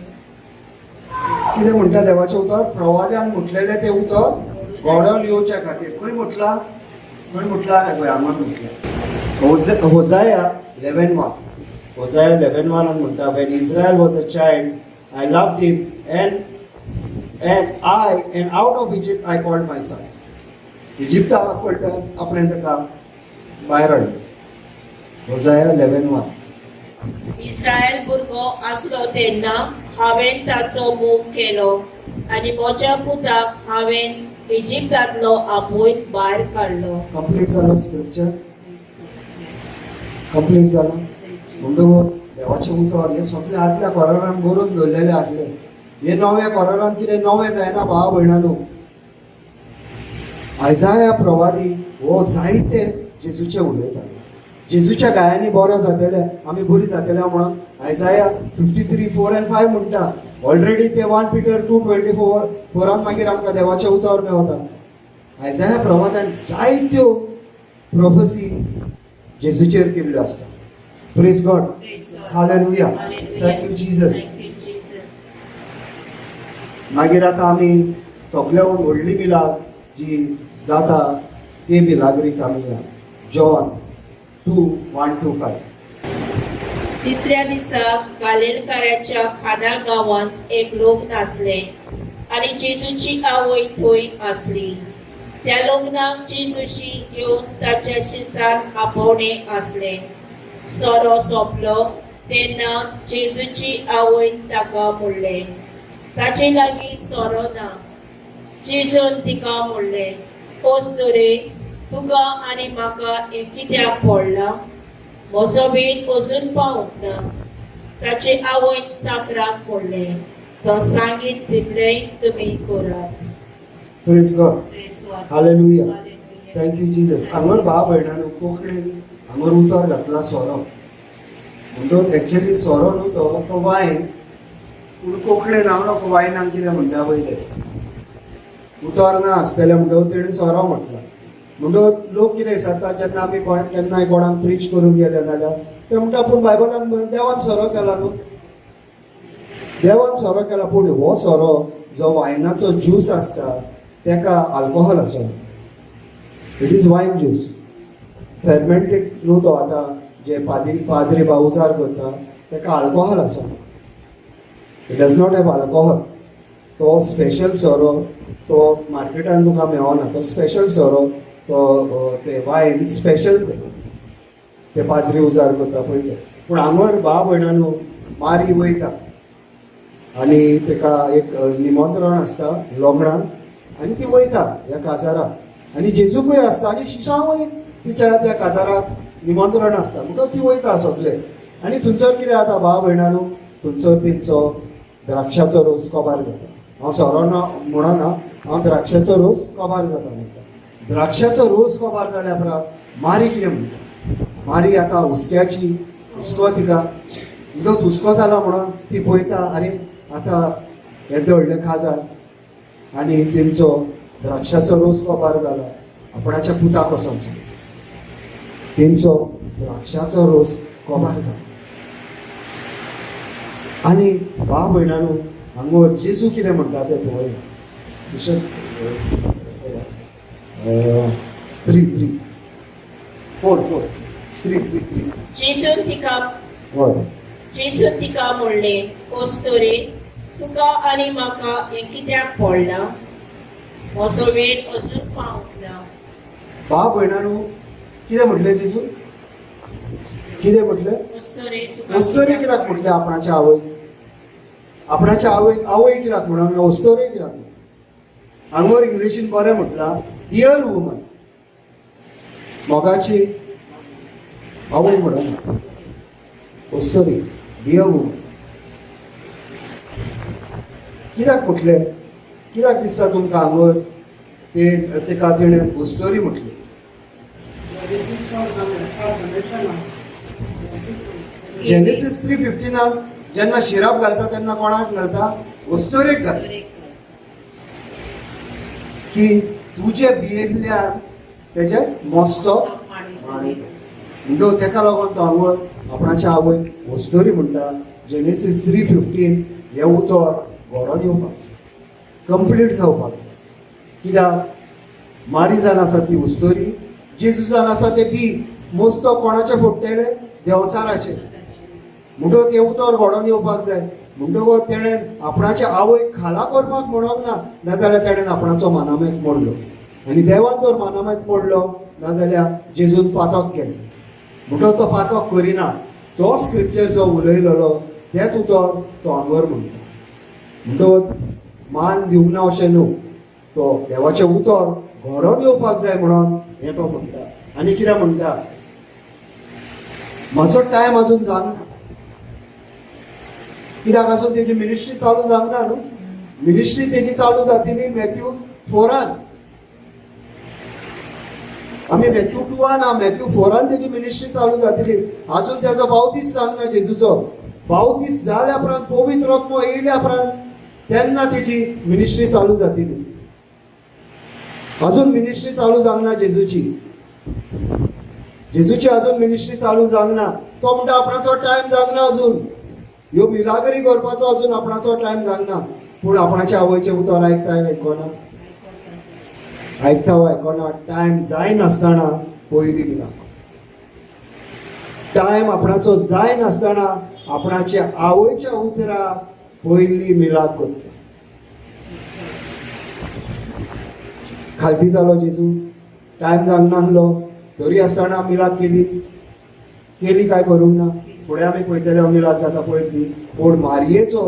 कितें म्हणटा देवाचें उतर? प्रवाद्यान म्हटलेलें तें उतर घडोवन येवच्या खातीर. खंय म्हटलां? खंय म्हटलां? हें पळय हांगा म्हटलें, होजाया 11:1. होजाया 11:1 म्हणटा, when Israel was a child I loved him and I and out of Egypt I called my son. इजिप्ताक पडटा आपणें ताका भायर हाडलो. होजाया 11:1. इस्रायल भुरगो आसलो तेन्ना हांवें ताचो मोग केलो आनी म्हज्या पुताक हांवें इजिप्तांतलो आपोवन भायर काडलो. कंप्लीट जालो स्क्रिप्चर? कंप्लीट जालो. म्हणटकूच देवाचें उतर हें सगळें आदल्या कोरारान बरोवन दवरलेलें आसलें. हे नव्या कोरारान कितें नवें जायना भाव भयणांनो. आयजाया प्रवादी हो जायते जेजूचे उलयता. जेजूच्या गायांनी बरो जातले, आमी बरी जातले म्हणून आयजाया 53:4 and 5 म्हणटा. ऑलरेडी ते 1 पिटर 2:24 फोरान मागीर आमकां देवाचें उतर मेवता. आयजाया प्रवादान जायत्यो प्रोफसी जेजूचेर केल्ल्यो आसता. Praise God. Praise God. Hallelujah. Hallelujah. Thank you Jesus. Thank you, Jesus. मागीर आतां आमी सगळ्याहून व्हडली मिलाग जी जाता ती मिलाग्रीक आमी या. John 2:1 to 5. तिसऱ्या दिसा गालेलकाराच्या खाना गांवांत एक लग्न आसलें आनी जेजूची आवय थंय आसली. त्या लग्नाक जेजूशी येवन ताच्या शिसान आपोवणें आसलें. सोरो सोंपलो तेन्ना जेजूची आवयन ताका म्हणलें, ताचे लागीं सोरो ना. जेजून तिका म्हणलें, अस्तुरे, तुका आनी म्हाका हें कित्याक पडलां? म्हजो वेळ अजून पावूंक ना. ताचे आवयन चाकराक म्हणलें, तो सांगीत तितलेंय तुमी करात. Praise God. Praise God. Hallelujah. Hallelujah. Thank you Jesus. हांगर भाव भयणांनो, कोंकणीन हांगर उतर घातला सोरो. म्हणटकच एक्चुअली सोरो न्हू तो, तो वायन. पूण कोंकणीन हांव नको वायनाक कितें म्हणटा पळय तें उतर ना आसतलें, म्हणटकच तेणें सोरो म्हटला. म्हणटकच लोक कितें विसरता, जेन्ना आमी कोण केन्नाय कोणाक प्रिच करूंक गेले जाल्यार ते म्हणटा, पूण बायबलान देवान सोरो केला न्हू, देवान सोरो केला. पूण हो सोरो जो वायनाचो ज्यूस आसता तेका आल्कोहॉल आसना. It is wine juice, fermented न्हू तो. आतां जे पाद्री बाउजार करता तेका आल्कोहॉल आसना. It does not have alcohol. तो स्पेशल सोरो, तो मार्केटान तुका मेळना. तो स्पेशल सोरो, तो ते वायन स्पेशल ते ते पाद्री उजार करता पळय ते. पूण हांगर भाव भयणांनो, मारी वयता आनी तेका एक निमंत्रण आसता लग्नाक आनी ती वयता ह्या काजाराक आनी जेजूकूय आसता आनी शिशांवूय तिच्या त्या काजाराक निमंत्रण आसता. म्हणटकच ती वयता सगळे आनी थंयसर कितें जाता भाव भयणांनो, थंयसर तेंचो द्राक्षाचो रोस कबार जाता. हांव सोरो ना म्हणना, हांव द्राक्षाचो रोस कबार जाता म्हणटा. द्राक्षाचो रोस कबार जाल्या उपरांत मारी कितें म्हणटा? मारी आतां हुस्क्याची हुस्को तिका. म्हणटकच हुस्को जाला म्हणून ती पळयता, आरे आतां येदें व्हडलें काजार आनी तेंचो द्राक्षाचो रोस काबार जाला, आपणाच्या पुताक वचोन सांग. तेंचो द्राक्षाचो रोस काबार जाला. आनी भाव भयणांनो, हांगोर जेजू कितें म्हणटा तें पळोवया. Sister 3 3 4 4 3 3 3. जेजून तिका हय. जेजून तिका म्हणलें, अस्तुरे, तुका आनी म्हाका हें कित्याक पडलां? म्हजो वेळ अजून पावंक ना. भाव भयणांनो, कितें म्हटलें जेजू? कितें म्हटलें? अस्तुरे, तुका अस्तुरे कित्याक म्हटलें आपणाच्या आवयक? आपणाच्या आवयक आवय कित्याक म्हणून अस्तुरे कित्याक? हांगोर इंग्लिशीन बरें म्हटलां, डियर वुमन. मोगाची आवय म्हणना, अस्तुरी, डियर वुमन कित्याक म्हटलें? कित्याक दिसता तुमकां हांगोर ते तेका तिणें अस्तुरी म्हटली? जेनेसिस 3:15 जेन्ना शिराप घालता तेन्ना कोणाक घालता? अस्तुरेक घालता. की तुजे बियेल्ल्यान तेजे मस्तो म्हणटो तेका लागून तो हांगा आपणाच्या आवयक अस्तुरी म्हणटा. जेनेसिस 3:15 हें उतर घडोवन येवपाक जाय, कंप्लीट जावपाक जाय. कित्याक मारी जावन आसा ती अस्तुरी, जेजू जावन आसा ते बी. मोस्तो कोणाचे फोडटले? देवसाराचे. म्हणटकच तें उतर घडोवन येवपाक जाय. म्हणटकच तेणें आपणाच्या आवयक खाला करपाक म्हणोंक ना, नाजाल्यार तेणें आपणाचो मानामेत मोडलो. आनी देवान जर मानामेत मोडलो नाजाल्यार जेजून पातक केलें. म्हणटकच तो पातक करिना. तो स्क्रिप्चर जो उलयलेलो तेंच उतर तो हांगर म्हणटा. म्हणटकच मान दिवंक ना अशें न्हू, तो देवाचें उतर घडोवन येवपाक जाय म्हणून हें तो म्हणटा. आनी कितें म्हणटा? म्हजो टायम अजून जावंक ना. कित्याक अजून तेजी मिनिस्ट्री चालू जावंक ना न्हू. मिनिस्ट्री तेजी चालू जातली मॅथ्यू 4. आमी मॅथ्यू 2 ना, मॅथ्यू 4 तेजी मिनिस्ट्री चालू जातली. अजून त्याचो बावतीस जावंक ना. जेजूचो बावतीस जाल्या उपरांत, पवित्र आत्मो येयल्या उपरांत तेन्ना तेजी मिनिस्ट्री चालू जातली. अजून मिनिस्ट्री चालू जावंक ना जेजूची. जेजूची अजून मिनिस्ट्री चालू जावंक ना. तो म्हणटा आपणाचो टायम जावंक ना अजून, ह्यो मिलाग्री करपाचो अजून आपणाचो टायम जावंक ना. पूण आपणाच्या आवयचें उतर आयकता आयकना? आयकता आयकना? टायम जायनासतना पयली मिलाक. टायम आपणाचो जायनासतना आपणाच्या आवयच्या उतराक पयली मिलाक करता. खालती जालो जेजू, टायम जावंक नासलो तरी आसतना मिलाक केली. केली काय करूंक ना? फुडें आमी पळयतले मिलाक जाता पळय ती. पूण मारयेचो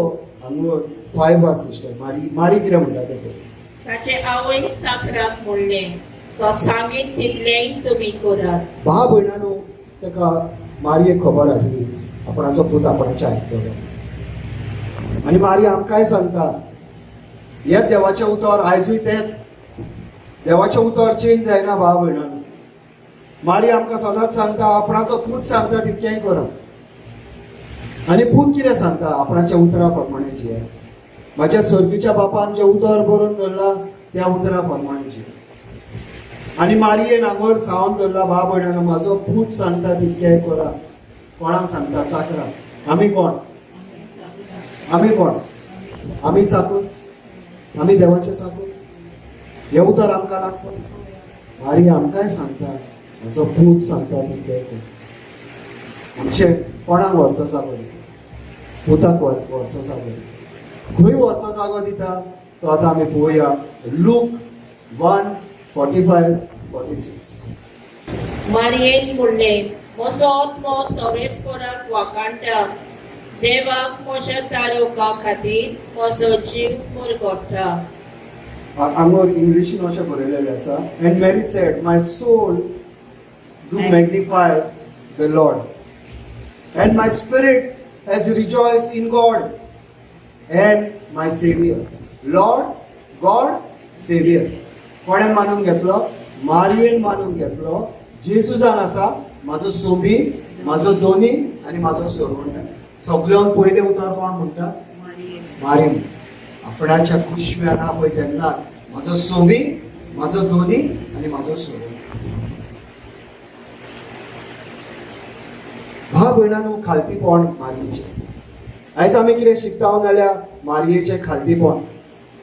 हांगो 5 आसा सिस्टर. मारी मारी कितें म्हणटा तें पळय. ताचे आवयन चाकराक म्हणलें, तो सांगीत तितलेंय तुमी करात. भाव भयणानो, ताका मारयेक खबर आसली आपणाचो पूत आपणाचें आयकतलो. आनी मारी आमकांय सांगता, हें देवाचें उतर आयजूय तें देवाचें उतर चेंज जायना. भाव भयणानो, मारी आमकां सदांच सांगता आपणाचो पूत सांगता तितकेंय करप. आनी पूत कितें सांगता? आपणाच्या उतरा प्रमाणे जिये. म्हाज्या सर्गीच्या बापान जें उतर बरोवन दवरलां त्या उतरा प्रमाणे जिये. आनी मारयेन हांगोर सावन दवरला, भाव भयणानो, म्हाजो पूत सांगता तितकेंय करा. कोणाक सांगता? चाकरा. आमी कोण? आमी कोण? आमी चाकूर. आमी देवाचे चाकूर. हें उतर आमकां लागता. मारी आमकांय सांगता म्हाजो पूत सांगता तितकेंय कर. आमचे कोणाक व्हरतो जागो दिता? पुताक व्हरतो जागो दिता. खंय व्हरतो जागो दिता तो आतां आमी पळोवया. लूक 1:45 46. मारयेन म्हणलें, म्हजो आत्मो सवेस्पराक वाखाणटा, देवाक म्हज्या तारोका खातीर म्हजो जीव मुरगोट्टा. हांगोर इंग्लिशीन अशें बरयलेलें आसा, and Mary said, my soul do magnify the Lord and my spirit has rejoice in God and my saviour. Lord God saviour कोणें मानून घेतलो? मारयेन मानून घेतलो. जेजू जावन आसा म्हाजो सोबी, म्हाजो दोनी आनी म्हाजो सोरवंट. सगळ्यान पयलें उतर कोण म्हणटा? मारी. आपणाच्या कुशव्यान आहा पळय तेन्ना म्हजो सोमी, म्हजो दोनी आनी म्हजो सोमी. भाव भयणांनो, खालतीपण मारयेचें. आयज आमी कितें शिकता जाल्यार मारयेचें खालतीपण.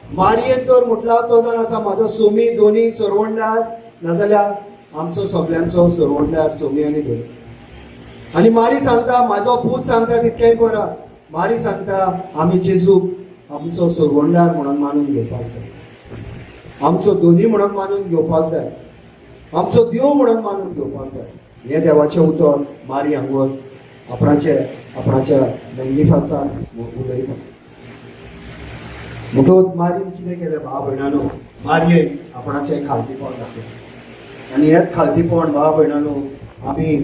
मारयेन तर म्हटला तो जावन आसा म्हाजो सोमी, दोनी, सरवणदार, नाजाल्यार आमचो सगल्यांचो सरवणदार, सोमी आनी दोनी. आनी मारी सांगता म्हाजो पूत सांगता तितकेंय बरा. मारी सांगता आमी जेजूक आमचो सरवणदार म्हणून मानून घेवपाक जाय, आमचो दोनी म्हणून मानून घेवपाक जाय, आमचो देव म्हणून मानून घेवपाक जाय. हें देवाचें उतर मारी हांगर आपणाचे आपणाच्या मॅग्निफासान उलयता. म्हणटकूच मारीन कितें केलें भाव भयणानो? मारयेन आपणाचें खालतीपण दाखयलें. आनी हेंच खालतीपण भाव भयणानो आमी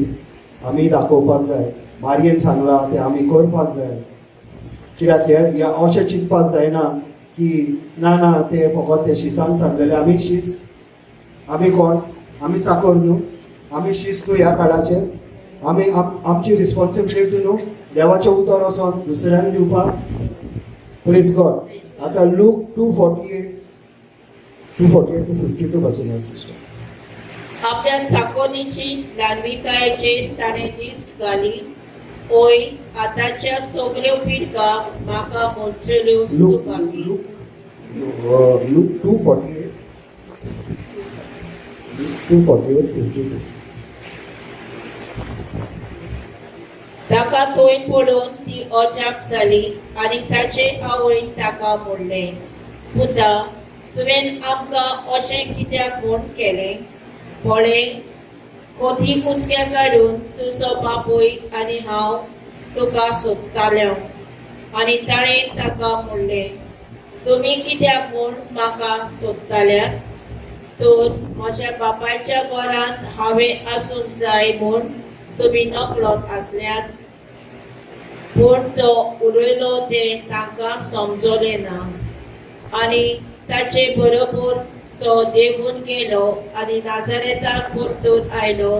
आमी दाखोवपाक जाय. मारयेन सांगलां तें आमी करपाक जाय. कित्याक हें अशें चिंतपाक जायना की ना ना ते फकत ते शिसान सांगलेले. आमी शीस, आमी कोण? आमी चाकोर न्हू, आमी शीस न्हू. ह्या काळाचेर आमी आमची रिस्पॉन्सिबिलिटी न्हू देवाचें उतर वचोन दुसऱ्यांक दिवपाक. Praise God. आतां Luke 2:48, 2:48 to 52 पासून सिस्टर. आपल्या चाकोरीची ल्हानविकायेचेर ताणें दिश्ट घाली. ओय, आतांच्या सगल्यो पिडका म्हाका मोडचेल्यो लूक सुभागी. Luke 2:48, 2:48 52. ताका थंय पळोवन ती अजाप जाली आनी ताचे आवयन ताका म्हणलें, पुता, तुवें आमकां अशें कित्याक म्हूण केलें? पळय, कोती कुसक्या काडून तुजो बापूय आनी हांव तुका सोदताले. आनी ताणें ताका म्हणलें, तुमी कित्याक म्हूण म्हाका सोदताल्यात? तर म्हज्या बापायच्या घरांत हांवें आसूंक जाय म्हूण तुमी नकळत आसल्यात. पूण तो उलयलो तें तांकां समजलें ना. आनी ताचे बरोबर तो देंवून गेलो आनी नाजारेताक परतून आयलो.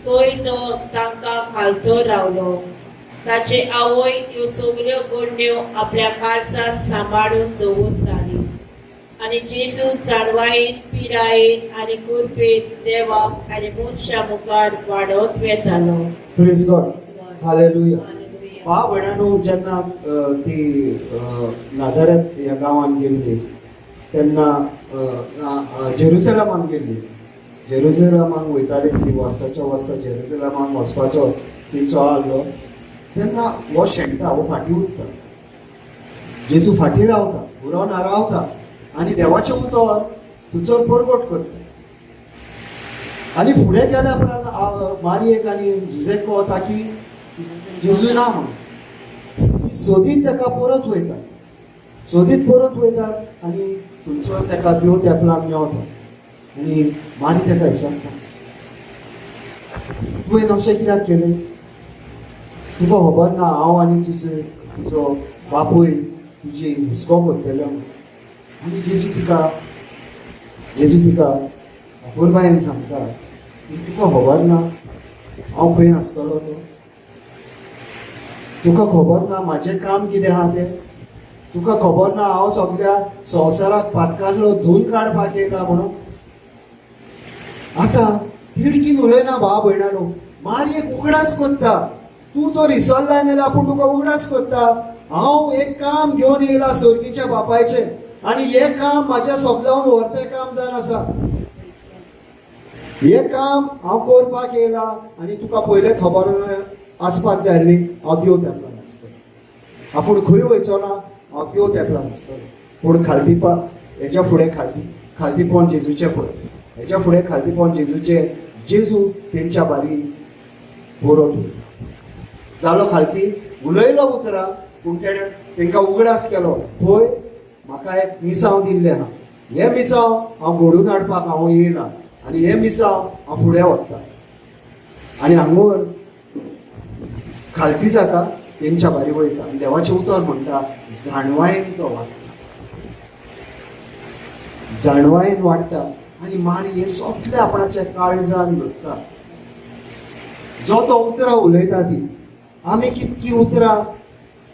थंय तो तांकां खालतो रावलो. ताचे आवय ह्यो सगल्यो घडण्यो आपल्या काळजांत सांबाळून दवरताली. आनी जेजू जाणवायेन, पिरायेन आनी कृपेन देवाक आनी मनशा मुखार वाडत वेतालो. Praise God. Hallelujah. Hallelujah. भाव भयणांनो, जेन्ना ती नाजारेत ह्या गांवांत गेल्ली तेन्ना जेरुसलमाक गेल्ली. जेरुसलमाक वयताली ती, वर्साच्या वर्सा जेरुसलमाक वचपाचो तेंचो आहलो. तेन्ना हो शेणटा, हो फाटीं उरता, जेजू फाटीं रावता, उरो ना रावता आनी देवाचें उतर थंयसर परगट करता. आनी फुडें गेल्या उपरांत मारयेक आनी जुजेक कळता की जेजू ना म्हणून. ती सोदीत ताका परत वयता, सोदीत परत वयतात आनी थंयसर ताका देव तेंपलाक मेवता. आनी मारी ताका विचारता, तुवें अशें कित्याक केलें? तुका खबर ना हांव आनी तुजो तुजो बापूय तुजी हुस्को करतले म्हणून? आनी जेजू तिका अपुरबायेन सांगता की तुका खबर ना हांव खंय आसतलो तो? तुका खबर ना म्हाजें काम कितें आहा तें? तुका खबर ना हांव सगळ्या संवसाराक पातकांतलो धुवन काडपाक येयला म्हणून? आतां तिडकीन उलयना भाव भयणानो, मारयेक उगडास कोत्ता. तूं तो रिसल्लाय जाल्यार आपूण तुका उगडास कोत्ता, हांव एक काम घेवन येयला सर्गीच्या बापायचें आनी हें काम म्हाज्या सगल्यावन व्हरतें काम जावन आसा. हें काम हांव करपाक येयला आनी तुका पयलें खबर आसपाक जाय आसली हांव देव तेंपलान आसतलो. आपूण खंय वयचो ना, हांव देव तेंपलान आसतलो. पूण खालतीपा हेच्या फुडें खालतीपण जेजूचें पळय. हेच्या फुडें खालतीपण जेजूचें. जेजू तेंच्या बारी परत वयता. जालो खालती, उलयलो उतरां, पूण तेणें तेंकां उगडास केलो, पळय, म्हाका एक मिसांव दिल्लें आहा, हें मिसांव हांव घडून हाडपाक हांव येयला आनी हें मिसांव हांव फुडें वता. आनी हांगोर खालती जाता, तेंच्या बारी वयता आनी देवाचें उतर म्हणटा, जाणवायेन तो वाडटा, जाणवायेन वाडटा. आनी मारी हें सगळें आपणाच्या काळजान धरता, जो तो उतरां उलयता ती. आमी कितकी उतरां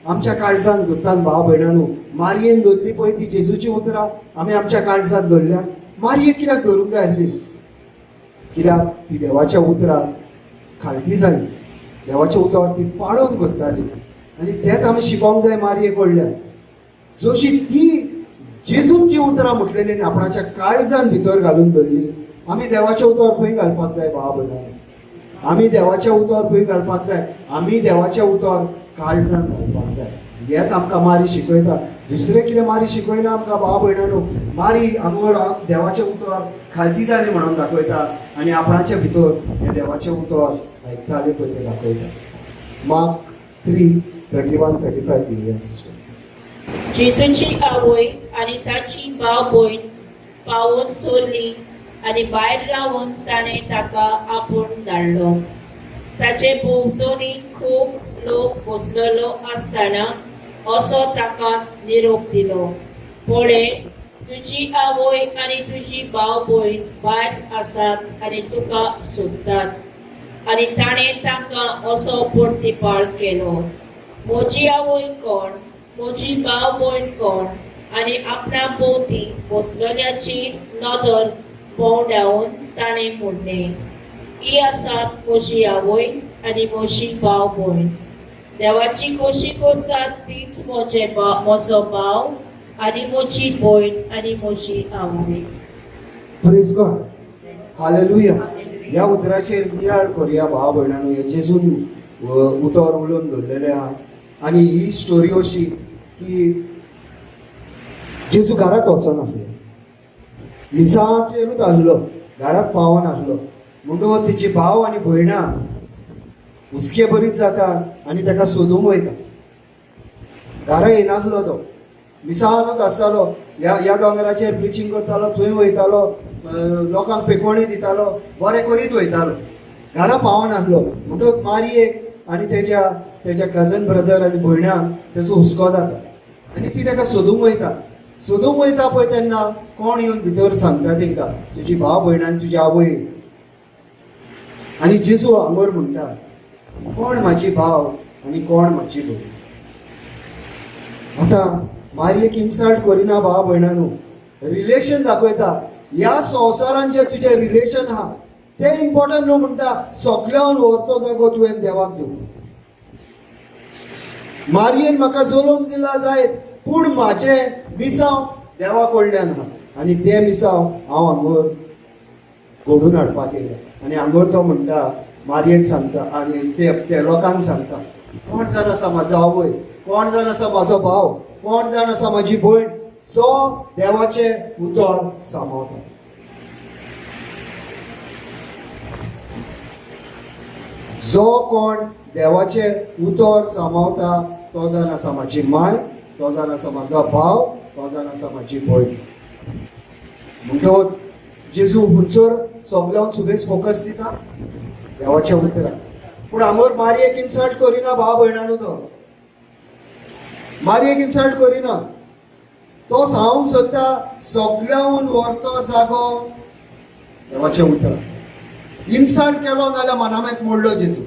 आमच्या काळजान धरतात भाव भयणांनो. मारयेन धरली पळय ती जेजूची उतरां आमी आमच्या काळजान धरल्या. मारयेक कित्याक धरूंक जाय आसली? कित्याक ती देवाच्या उतरां खालती जाली, देवाच्या उतर ती पाळून करताली. आनी तेंच आमी शिकोंक जाय मारये कडल्यान. जशी ती जेजून जी उतरां म्हटलेली आनी आपणाच्या काळजान भितर घालून धरली, आमी देवाचें उतर खंय घालपाक जाय भावा भयणांनो? आमी देवाचें उतर खंय घालपाक जाय? आमी देवाचें उतर काळजान घालपाक जाय. हेंच आमकां मारी शिकयता. दुसरें कितें मारी शिकयना आमकां भावा भयणांनो. मारी आमगोर देवाचें उतर खालती जालें म्हणून दाखयता आनी आपणाचे भितर हें देवाचें उतर आयकतालें पळय तें दाखयता. मार्क 3:31-35 दिवया सिस्टर. जेजूची आवय आनी ताची भाव भयण पावोवन सोरली आनी भायर रावन ताणें ताका आपोवन धाडलो. ताचे भोंवतणी खूब लोक बसलेलो आसतना असो ताका निरोप दिलो, पळय तुजी आवय आनी तुजी भाव भयण भायर आसात आनी तुका सोदतात. आनी ताणें तांकां असो प्रतिपाळ केलो, म्हजी आवय कोण, म्हजी भाव भयण कोण? आनी आपणा भोंवती बसलेल्याची नदर भोंवडावन ताणें म्हणलें, ही आसात म्हजी आवय आनी म्हजी भाव भयण. देवाची खोशी करतात तीच म्हजे म्हजो भाव आनी म्हजी भयण आनी म्हजी आवय. प्रेज गॉड, हालेलुया. ह्या उतराचेर नियाळ करुया भाव भयणांनो. हे जेजून उतर उलोवन दवरलेलें आहा. आनी ही स्टोरी अशी की जेजू घरांत वचनासलो, मिसाचेरूच आहलो, घरांत पावनासलो. म्हणटकच तिची भाव आनी भयणां हुस्के बरीच जाता आनी ताका सोदूंक वयता. घरा येनासलो तो, मिसानूच आसतालो. ह्या ह्या दोंगराचेर प्रिचींग करतालो, थंय वयतालो, लोकांक पेकोणी दितालो, बरें करीत वयतालो, घरा पावनासलो. म्हणटकच मारयेक आनी तेज्या तेज्या कजन ब्रदर आनी भयणांक तेजो हुस्को जाता आनी ती ताका सोदूंक वयता. सोदूंक वयता पळय तेन्ना कोण येवन भितर सांगता तेंकां, तुजी भाव भयणां आनी तुजी आवय. आनी जेजू हांगर म्हणटा, कोण म्हाजी भाव आनी कोण म्हाजी भयण? आतां मारयेक इन्सल्ट करिना भाव भयणांनो, रिलेशन दाखयता. ह्या संवसारान जे तुजें रिलेशन आहा तें इम्पॉर्टंट न्हू. म्हणटा सगळ्यान व्हरतो जागो तुवें देवाक दिवपाक. मारयेन म्हाका जल्म दिला जायत, पूण म्हाजें मिसांव देवा कडल्यान आहा आनी तें मिसांव हांव हांगर घडून हाडपाक येयला. आनी हांगर तो म्हणटा, मारयेक सांगता आनी ते ते लोकांक सांगता, कोण जाण आसा म्हाजो आवय, कोण जाण आसा म्हाजो भाव, कोण जाण आसा म्हाजी भयण, जो देवाचें उतर सांबाळटा. जो कोण देवाचें उतर सांबाळटा तो जाण आसा म्हाजी माय, तो जाण आसा म्हाजो भाव, तो जाण आसा म्हाजी भयण. म्हणटकच जेजू खंयसर सगल्यांक सुबेज फोकस दिता देवाच्या उतराक. पूण हांगर मारयेक इन्सल्ट करिना भाव भयणांनो. तो मारयेक इन्सल्ट करिना, तो सांगूंक सोदता सगळ्याहून व्हरतो जागो देवाच्या उतराक. इन्सल्ट केलो नाल्यार मनामेत मोडलो जेजू,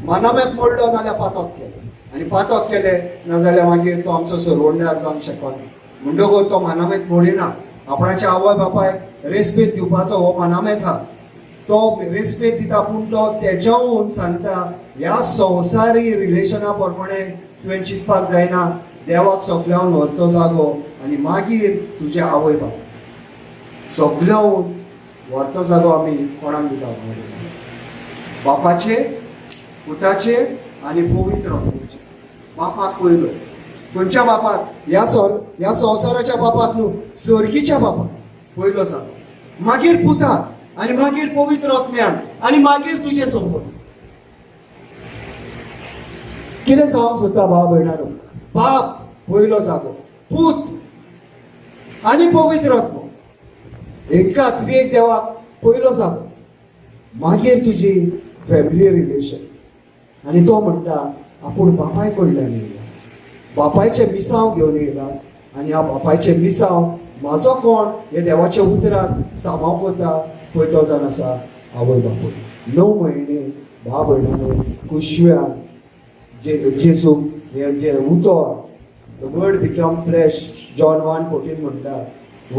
मनामेत मोडलो नाल्यार पातक केलें, आनी पातक केलें नाजाल्यार मागीर तो आमचो सरवंडार जावंक शकना. म्हणटकूच तो मनामेत मोडिना. आपणाच्या आवय बापायक रेस्पेद दिवपाचो हो मनामेत आहा, तो रेस्पेद दिता. पूण तो तेच्याहून सांगता ह्या संवसारी रिलेशना प्रमाणे तुवें चिंतपाक जायना, देवाक सगळ्याहून व्हरतो जागो आनी मागीर तुजे आवय बापूय. सगळ्याहून व्हरतो जागो आमी कोणाक दिता? बापाचे, पुताचे आनी पवित्र आत्म्याचे. बापाक पयलो. खंयच्या बापाक? ह्या संवसाराच्या बापाक न्हू, स्वर्गीच्या बापाक पयलो जागो, मागीर पुताक आनी मागीर पवित्र आत्म्यान आनी मागीर तुजें संपत. कितें सांगूंक सोदता भाव भयणांनो? बाप पयलो जागो, पूत आनी पवित्र आत्मो, एका त्रिएक देवाक पयलो जागो, मागीर तुजी फॅमिली रिलेशन. आनी तो म्हणटा आपूण बापाय कडल्यान येयला, बापायचें मिसांव घेवन येयला आनी ह्या बापायचें मिसांव म्हाजो कोण हे देवाच्या उतराक सांबाळ करता पळय तो जावन आसा आवय बापूय. 9 म्हयने भाव भयणांनो कुशव्यान जेजू हें जें उतर, the word become flesh, John 1:14 म्हणटा,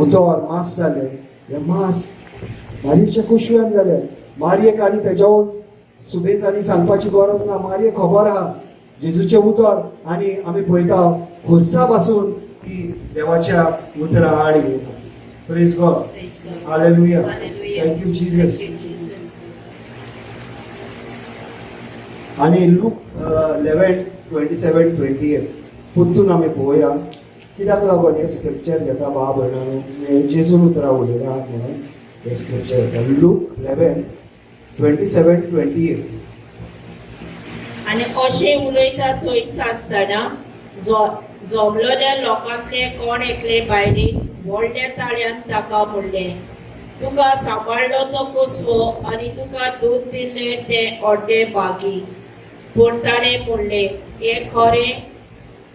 उतर मास जालें. हें मास मारयेच्या कुशव्यान जालें. मारयेक आनी तेज्याहून सुबेजांनी सांगपाची गरज ना, मारयेक खबर आहा जेजूचें उतर. आनी आमी पळयता खुर्सा पासून ती देवाच्या उतरा आड येता. Praise God. Praise God. Hallelujah. Hallelujah. Thank you Jesus. Thank you, Jesus. आनी लूक 11:27-28 परतून आमी पळोवया. कित्याक लागून हें स्क्रिप्चर घेता भाव भयणांनो, हें जेजून उतरां उलयला आहात म्हणून हें स्क्रिप्चर घेता. लूक 11:27-28. आनी अशें उलयता थंयच आसतना जमलेल्या लोकांतले कोण एकले बायलेन व्हडल्या ताळ्यान ताका म्हणलें, तुका सांबाळ्ळो तो कुसवो आनी तुका दूद दिल्लें तें अर्दें बागी. पूण ताणें म्हणलें, हें खरें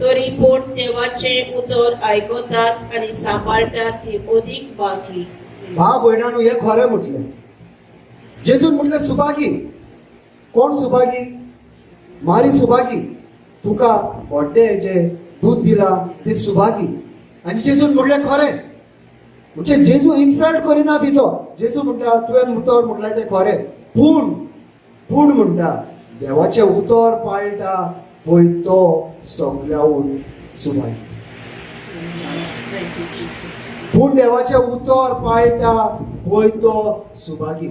तरी पूण देवाचें उतर आयकतात आनी सांबाळटात ती अदीक बागी. भाव भयणांनो, हें खरें म्हटलें जेजून. म्हटलें सुभागी. कोण सुभागी? मारी सुभागी. तुका व्हडलें जे दूद दिलां तें सुभागी. आनी जेजून म्हटलें खरें. म्हणजे जेजू इन्सल्ट करिना तिचो. जेजू म्हणटा तुवें उतर म्हटलें तें खरें, पूण पूण म्हणटा देवाचें उतर पाळटा पळय तो सगल्याहून सुभागी. Thank you, Jesus. पूण देवाचें उतर पाळटा पळय तो सुभागी.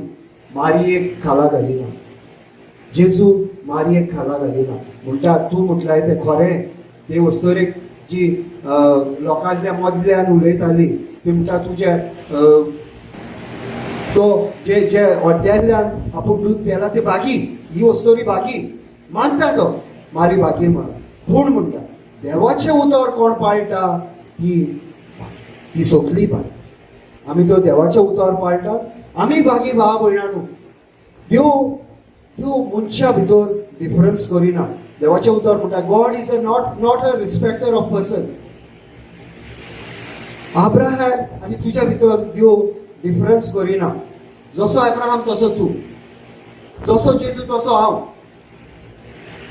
मारयेक खाला घालिना जेजू, मारयेक खाला घालिना. म्हणटा तूं म्हटल्यार तें खरें. ते वस्तोरेक जी लोकांच्या मदल्यान उलयताली ती म्हणटा तुजें तो जे जे अड्ड्यांतल्यान आपूण दूद पियेला ते बागी, ही वस्तोरी बागी मानता तो मारी बागी म्हणून. पूण म्हणटा देवाचें उतर कोण पाळटा ती बागी, ती सगली बागी. आमी तो देवाचें उतर पाळटात, आमी बागी. भाव भयणांनो, देव देव मनशा भितर डिफरन्स करिना. देवाचें उतर म्हणटा God is a not a respecter of person. Abraham आनी तुज्या भितर देव डिफरन्स करिना. जसो अब्राहम तसो तूं, जसो जेजू तसो हांव.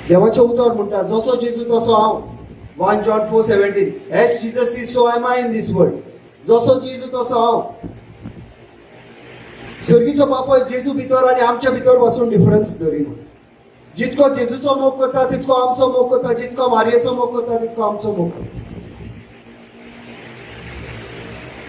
देवाचें उतर म्हणटा जसो जेजू तसो हांव. 1 John 4:17, as Jesus is so am I in this world. जसो जेजू तसो हांव. सर्गीचो बापूय जेजू भितर आनी आमच्या भितर बसून डिफरन्स दवरिना. जितको जेजूचो मोग करता तितको आमचो मोग करता, जितको मारयेचो मोग करता तितको आमचो मोग करता.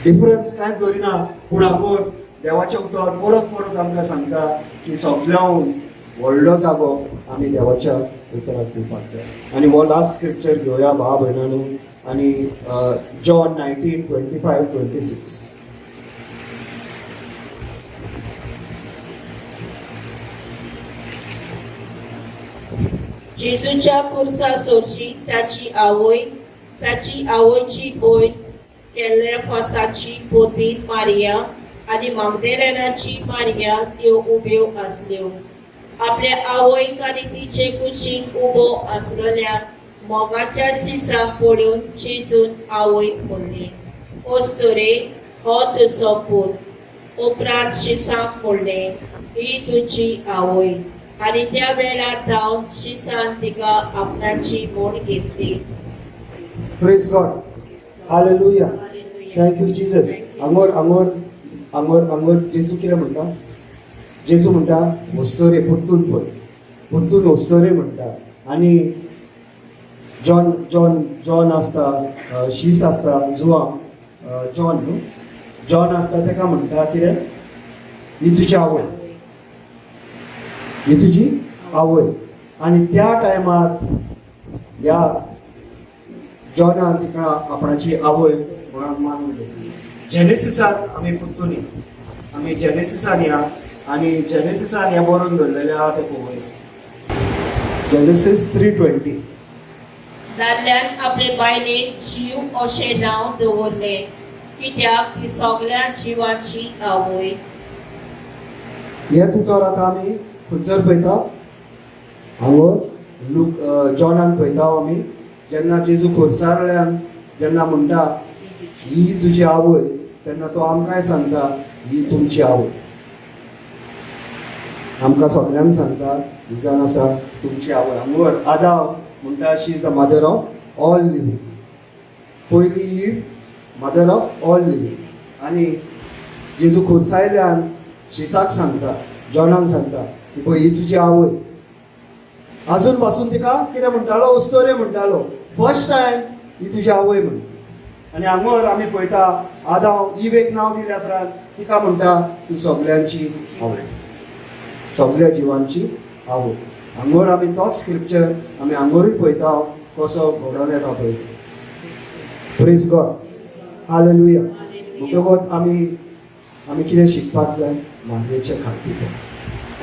डिफरन्स कांयच दवरिना. पूण आपूण देवाचें उतर परत परत आमकां सांगता की सगळ्याहून व्हडलो जागो आमी देवाच्या उतराक दिवपाक जाय. आनी हो लास्ट स्क्रिप्चर घेवया भाव भयणांनो, आनी जॉन 19:25-26. जेजूच्या खुर्सा सोरशी ताची आवय, ताची आवयची भयण, केलेफासाची पोती मारिया आनी मागदेलेनाची मारिया त्यो उब्यो आसल्यो. आपल्या आवयक आनी तिचे कुशीक उबो आसलेल्या मोगाच्या शिसाक पळोवन जेजून आवयक म्हणलें, अस्तुरे, हो तुजो पूत. उपरांत शिसाक म्हणलें, ही तुजी आवय. आनी त्या वेळार धांवन शिसान तिका आपणाची म्हूण घेतली. Praise God. Hallelujah. Thank you Jesus. हांगोर हांगोर हांगोर हांगोर जेजू कितें म्हणटा? जेजू म्हणटा वस्तोरे परतून पळय, परतून वस्तोरे म्हणटा. आनी जॉन जॉन जॉन आसता, शीस आसता, जुवां जॉन न्हू, जॉन आसता तेका म्हणटा कितें? ही तुजी आवय, ही तुजी आवय. आनी त्या टायमार ह्या जॉनान तिका आपणाची आवय म्हणून मानून घेतली. जेनेसिसात आमी परतून या, आमी जेनेसिसान या आनी जेनेसिसान हें बरोवन दवरलेलें आहा तें पळोवया. जेनेसिस 3:20. दादल्यान आपले बायलेक जीव अशें नांव दवरलें, कित्याक ती सगळ्या जिवांची आवय. हें उतर आतां आमी खंयसर पळयता? हांगोर लूक जॉनान पळयता आमी, जेन्ना जेजू खुर्सारल्यान जेन्ना म्हणटा ही तुजी आवय, तेन्ना तो आमकांय सांगता ही तुमची आवय. आमकां सगल्यांक सांगता ही जावन आसा तुमची आवय. हांगोर आदाव म्हणटा she is the mother of all living. पयली Eve mother of all living. आनी जेजू खुर्सायल्यान शिसाक सांगता, जॉनाक सांगता की पळय ही तुजी आवय. आजून पासून तिका कितें म्हणटालो, अस्तोरे म्हणटालो. फर्स्ट टायम ही तुजी आवय म्हण. आनी हांगर आमी पळयता आदांव इवेक नांव दिल्या उपरांत तिका म्हणटा तूं सगल्यांची आवय, सगल्या जिवांची आवय. हांगर आमी तोच स्क्रिप्चर आमी हांगरूय पळयता कसो घडोवन येता पळय. Praise God, hallelujah. म्हणटकूच आमी आमी कितें शिकपाक जाय मारयेचे खातीर.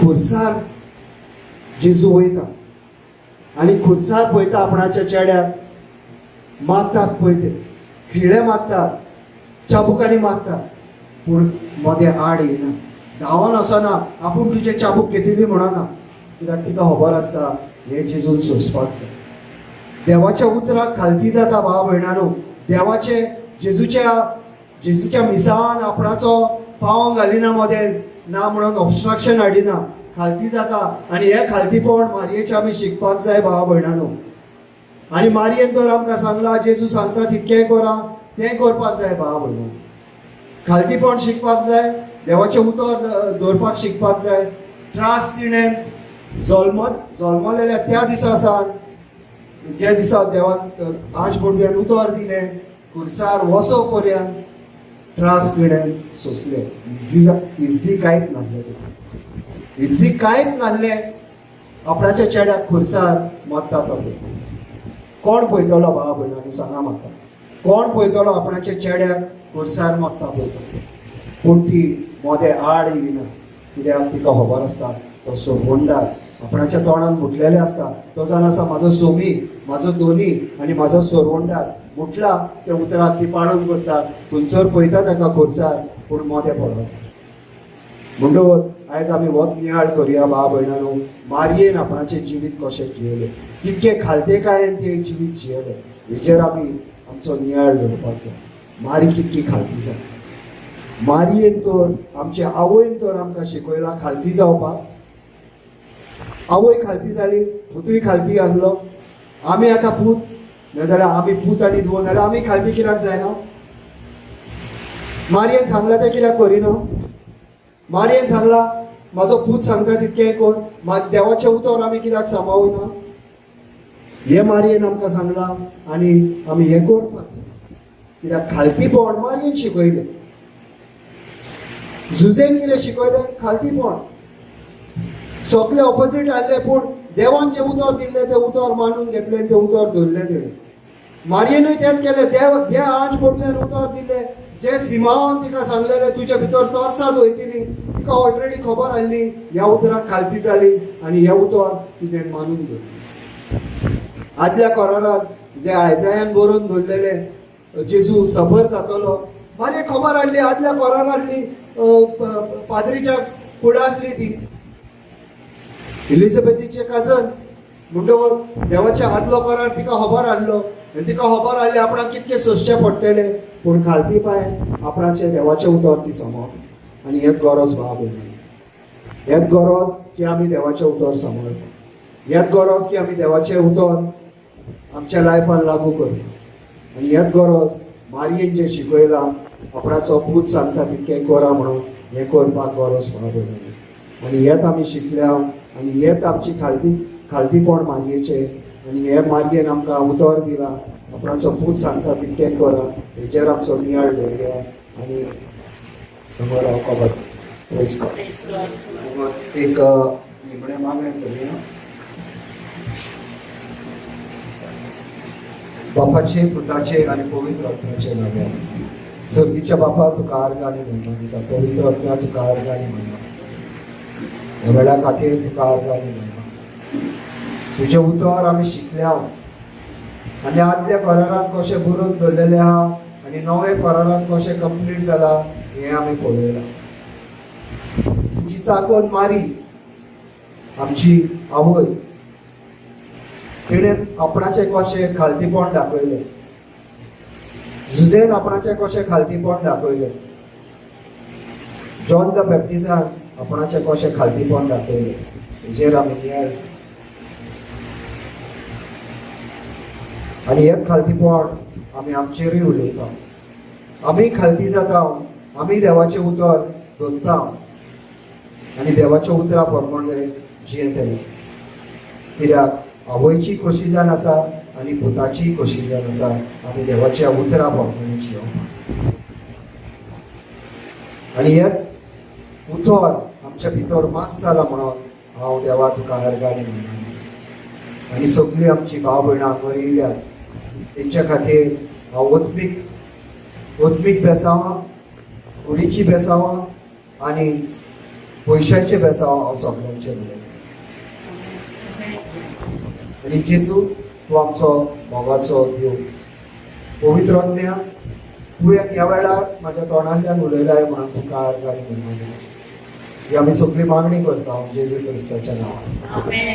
खुर्सार जेजू वयता आनी खुर्सार पळयता आपणाच्या चेड्याक मारतात पळय, ते खिळे मारतात, चाबुकांनी मारतात, पूण मदें आड येयना, धांवन वचना, आपूण तुजें चाबूक घेतली म्हणना, कित्याक तिका खबर आसता हें जेजून सोंसपाक जाय. देवाच्या उतराक खालती जाता भाव भयणानो. देवाचे जेजूच्या जेजूच्या मिसान आपणाचो पावंक घालिना, मदें ना म्हणून ऑबस्ट्रक्शन हाडिना, खालती जाता. आनी हें खालतीपण मारयेचें आमी शिकपाक जाय भाव भयणानो. आनी मारयेन तर आमकां सांगलां, जेजू सांगता तितकें करा, तें करपाक जाय भाव भयणानो. खालतीपण शिकपाक जाय, देवाचें उतर दवरपाक शिकपाक जाय. त्रास तिणें जल्मलेल्या त्या दिसा सावन, ज्या दिसा देवान आंज बोडव्यान उतर दिलें, खुर्सार वसो पर्यंत त्रास तिणें सोंसले. इझी इझी कांयच नासलें, इझी कांयच नासलें. आपणाच्या चेड्याक खुर्सार मरता तसो कोण पळयतलो भाव भयणांनी, सांगा म्हाका, कोण पळयतलो आपणाच्या चेड्याक खुर्सार मरता पळयतलो? पूण ती मोदें आड येयना, कित्याक तिका खबर आसता तो सोबोंडार आपणाच्या तोंडान म्हटलेलें आसता, तो जावन आसा म्हाजो सोमी, म्हाजो दोनी आनी म्हाजो सोरवंडार. म्हटला त्या उतराक ती पाळून करता. थंयसर पळयता ताका खुर्सार, पूण मोदें पडना. म्हणून आयज आमी होच नियाळ करुया भाव भयणानो, मारयेन आपणाचें जिवीत कशें जियेलें, कितके खालतेकायेन तें जिवीत जियेलें, हेजेर आमी आमचो नियाळ दवरपाक जाय. मारी कितकी खालती जाय. मारयेन तर, आमचे आवयन तर आमकां शिकयलां खालती जावपाक. आवय खालती जाली, पुतूय खालती आसलो. आमी आतां पूत नाजाल्यार आमी पूत आनी धुवो नाजाल्यार आमी खालती कित्याक जायना? मारयेन सांगलां तें कित्याक करिना? मारयेन सांगलां म्हाजो पूत सांगता तितकें कर, मात देवाचें उतर आमी कित्याक सांबाळना? हें मारयेन आमकां सांगलां आनी आमी हें करपाक जाय, कित्याक खालतीपण मारयेन शिकयलें. जुजेन कितें शिकयलें? खालतीपण. सगळे ऑपोजीट आसले, पूण देवान जें उतर दिल्लें तें उतर मानून घेतलें, तें उतर धरलें तेणें. मारयेनूय तेंच केलें. देव जे आंज पडल्यान उतर दिलें, जे सिमांवान तिका सांगलेलें तुज्या भितर तरसाद वयतली, तिका ऑलरेडी खबर आसली. ह्या उतराक खालती जाली आनी हें उतर तिणें मानून धरलें. आदल्या कोरारांत जे आयजायान बरोवन दवरलेलें जेजू सफर जातलो, मागीर खबर आसली. आदल्या कोरारांतली पाद्रीच्या कुडांतली ती इलिझाबेथीचे काजन, म्हणटकच देवाच्या आदलो करार तिका खबर आसलो आनी तिका खबर आसली आपणाक कितकें सोंसचें पडटलें, पूण खालती पांय आपणाचें देवाचें उतर ती समज. आनी हेच गरज भाव भयणी, हेच गरज की आमी देवाचें उतर सांबाळपाक, हेच गरज की आमी देवाचें उतर आमच्या लायफान लागू करपाक. आनी हेच गरज मारयेन जें शिकयलां आपणाचो पूत सांगता तितकें करा म्हणून, हें करपाक गरज भाव भयणी. आनी हेच आमी शिकल्या आनी हेच आमची खालतीपण मारयेचें. आनी हे मारयेन आमकां उतर दिलां आपणाचो पूत सांगता तितकें करा, हेजेर आमचो नियाळ दवरुया आनी समोर हांव खबर. Praise God. Praise God. एक निमणें मागणें करुया. बापाचे, पुताचे आनी पवित्र आत्म्याचे नांवान. सर्गीच्या बापा, तुका आर्गां आनी महिमा दिता. पवित्र आत्म्या, तुका आर्गां आनी महिमा. ह्या वेळा खातीर तुका आर्गां आनी महिमा. तुजें उतर आमी शिकल्या आनी आदल्या करारांत कशें बरोवन दवरलेलें आहा आनी नव्या करारांत कशें कंप्लीट जालां हें आमी पळयलां. तुजी चाकोन मारी आमची आवय, तिणें आपणाचें कशें खालतीपण दाखयलें. जुझेन आपणाचें कशें खालतीपण दाखयलें. जॉन the बॅप्टिसान आपणाचें कशें खालतीपण दाखयलें, हेजेर आमी नियाळ. आनी हेच खालतीपण आमी आमचेरूय उलयता. आमी खालती जाता, आमी देवाचें उतर धरता आनी देवाच्या उतरा प्रमाणे जियेतले. कित्याक आवयची खोशी जावन आसा आनी पुताची खोशी जावन आसा आमी देवाच्या उतरा प्रमाणे जियोवपाक. आनी हें उतर आमच्या भितर मास जाला म्हणून हांव देवा तुका अर्गां आनी म्हणना. आनी सगळीं आमची भाव भयणां हांगा येयल्यात तेंच्या खातीर हांव ओत्मीक ओत्मीक बेसांवां, कुडीची बेसांवां आनी पयशांचे बेसांव हांव सगळ्यांचे उलयतां. आनी जेजू, तूं आमचो मोगाचो देव, पवित्र आत्म्या, तुवें ह्या वेळार म्हाज्या तोंडांतल्यान उलयलाय म्हणून तुका अर्गां आनी म्हणना. ही आमी सगळी मागणी करता जेजू क्रिस्ताच्या नांवान. आमेन.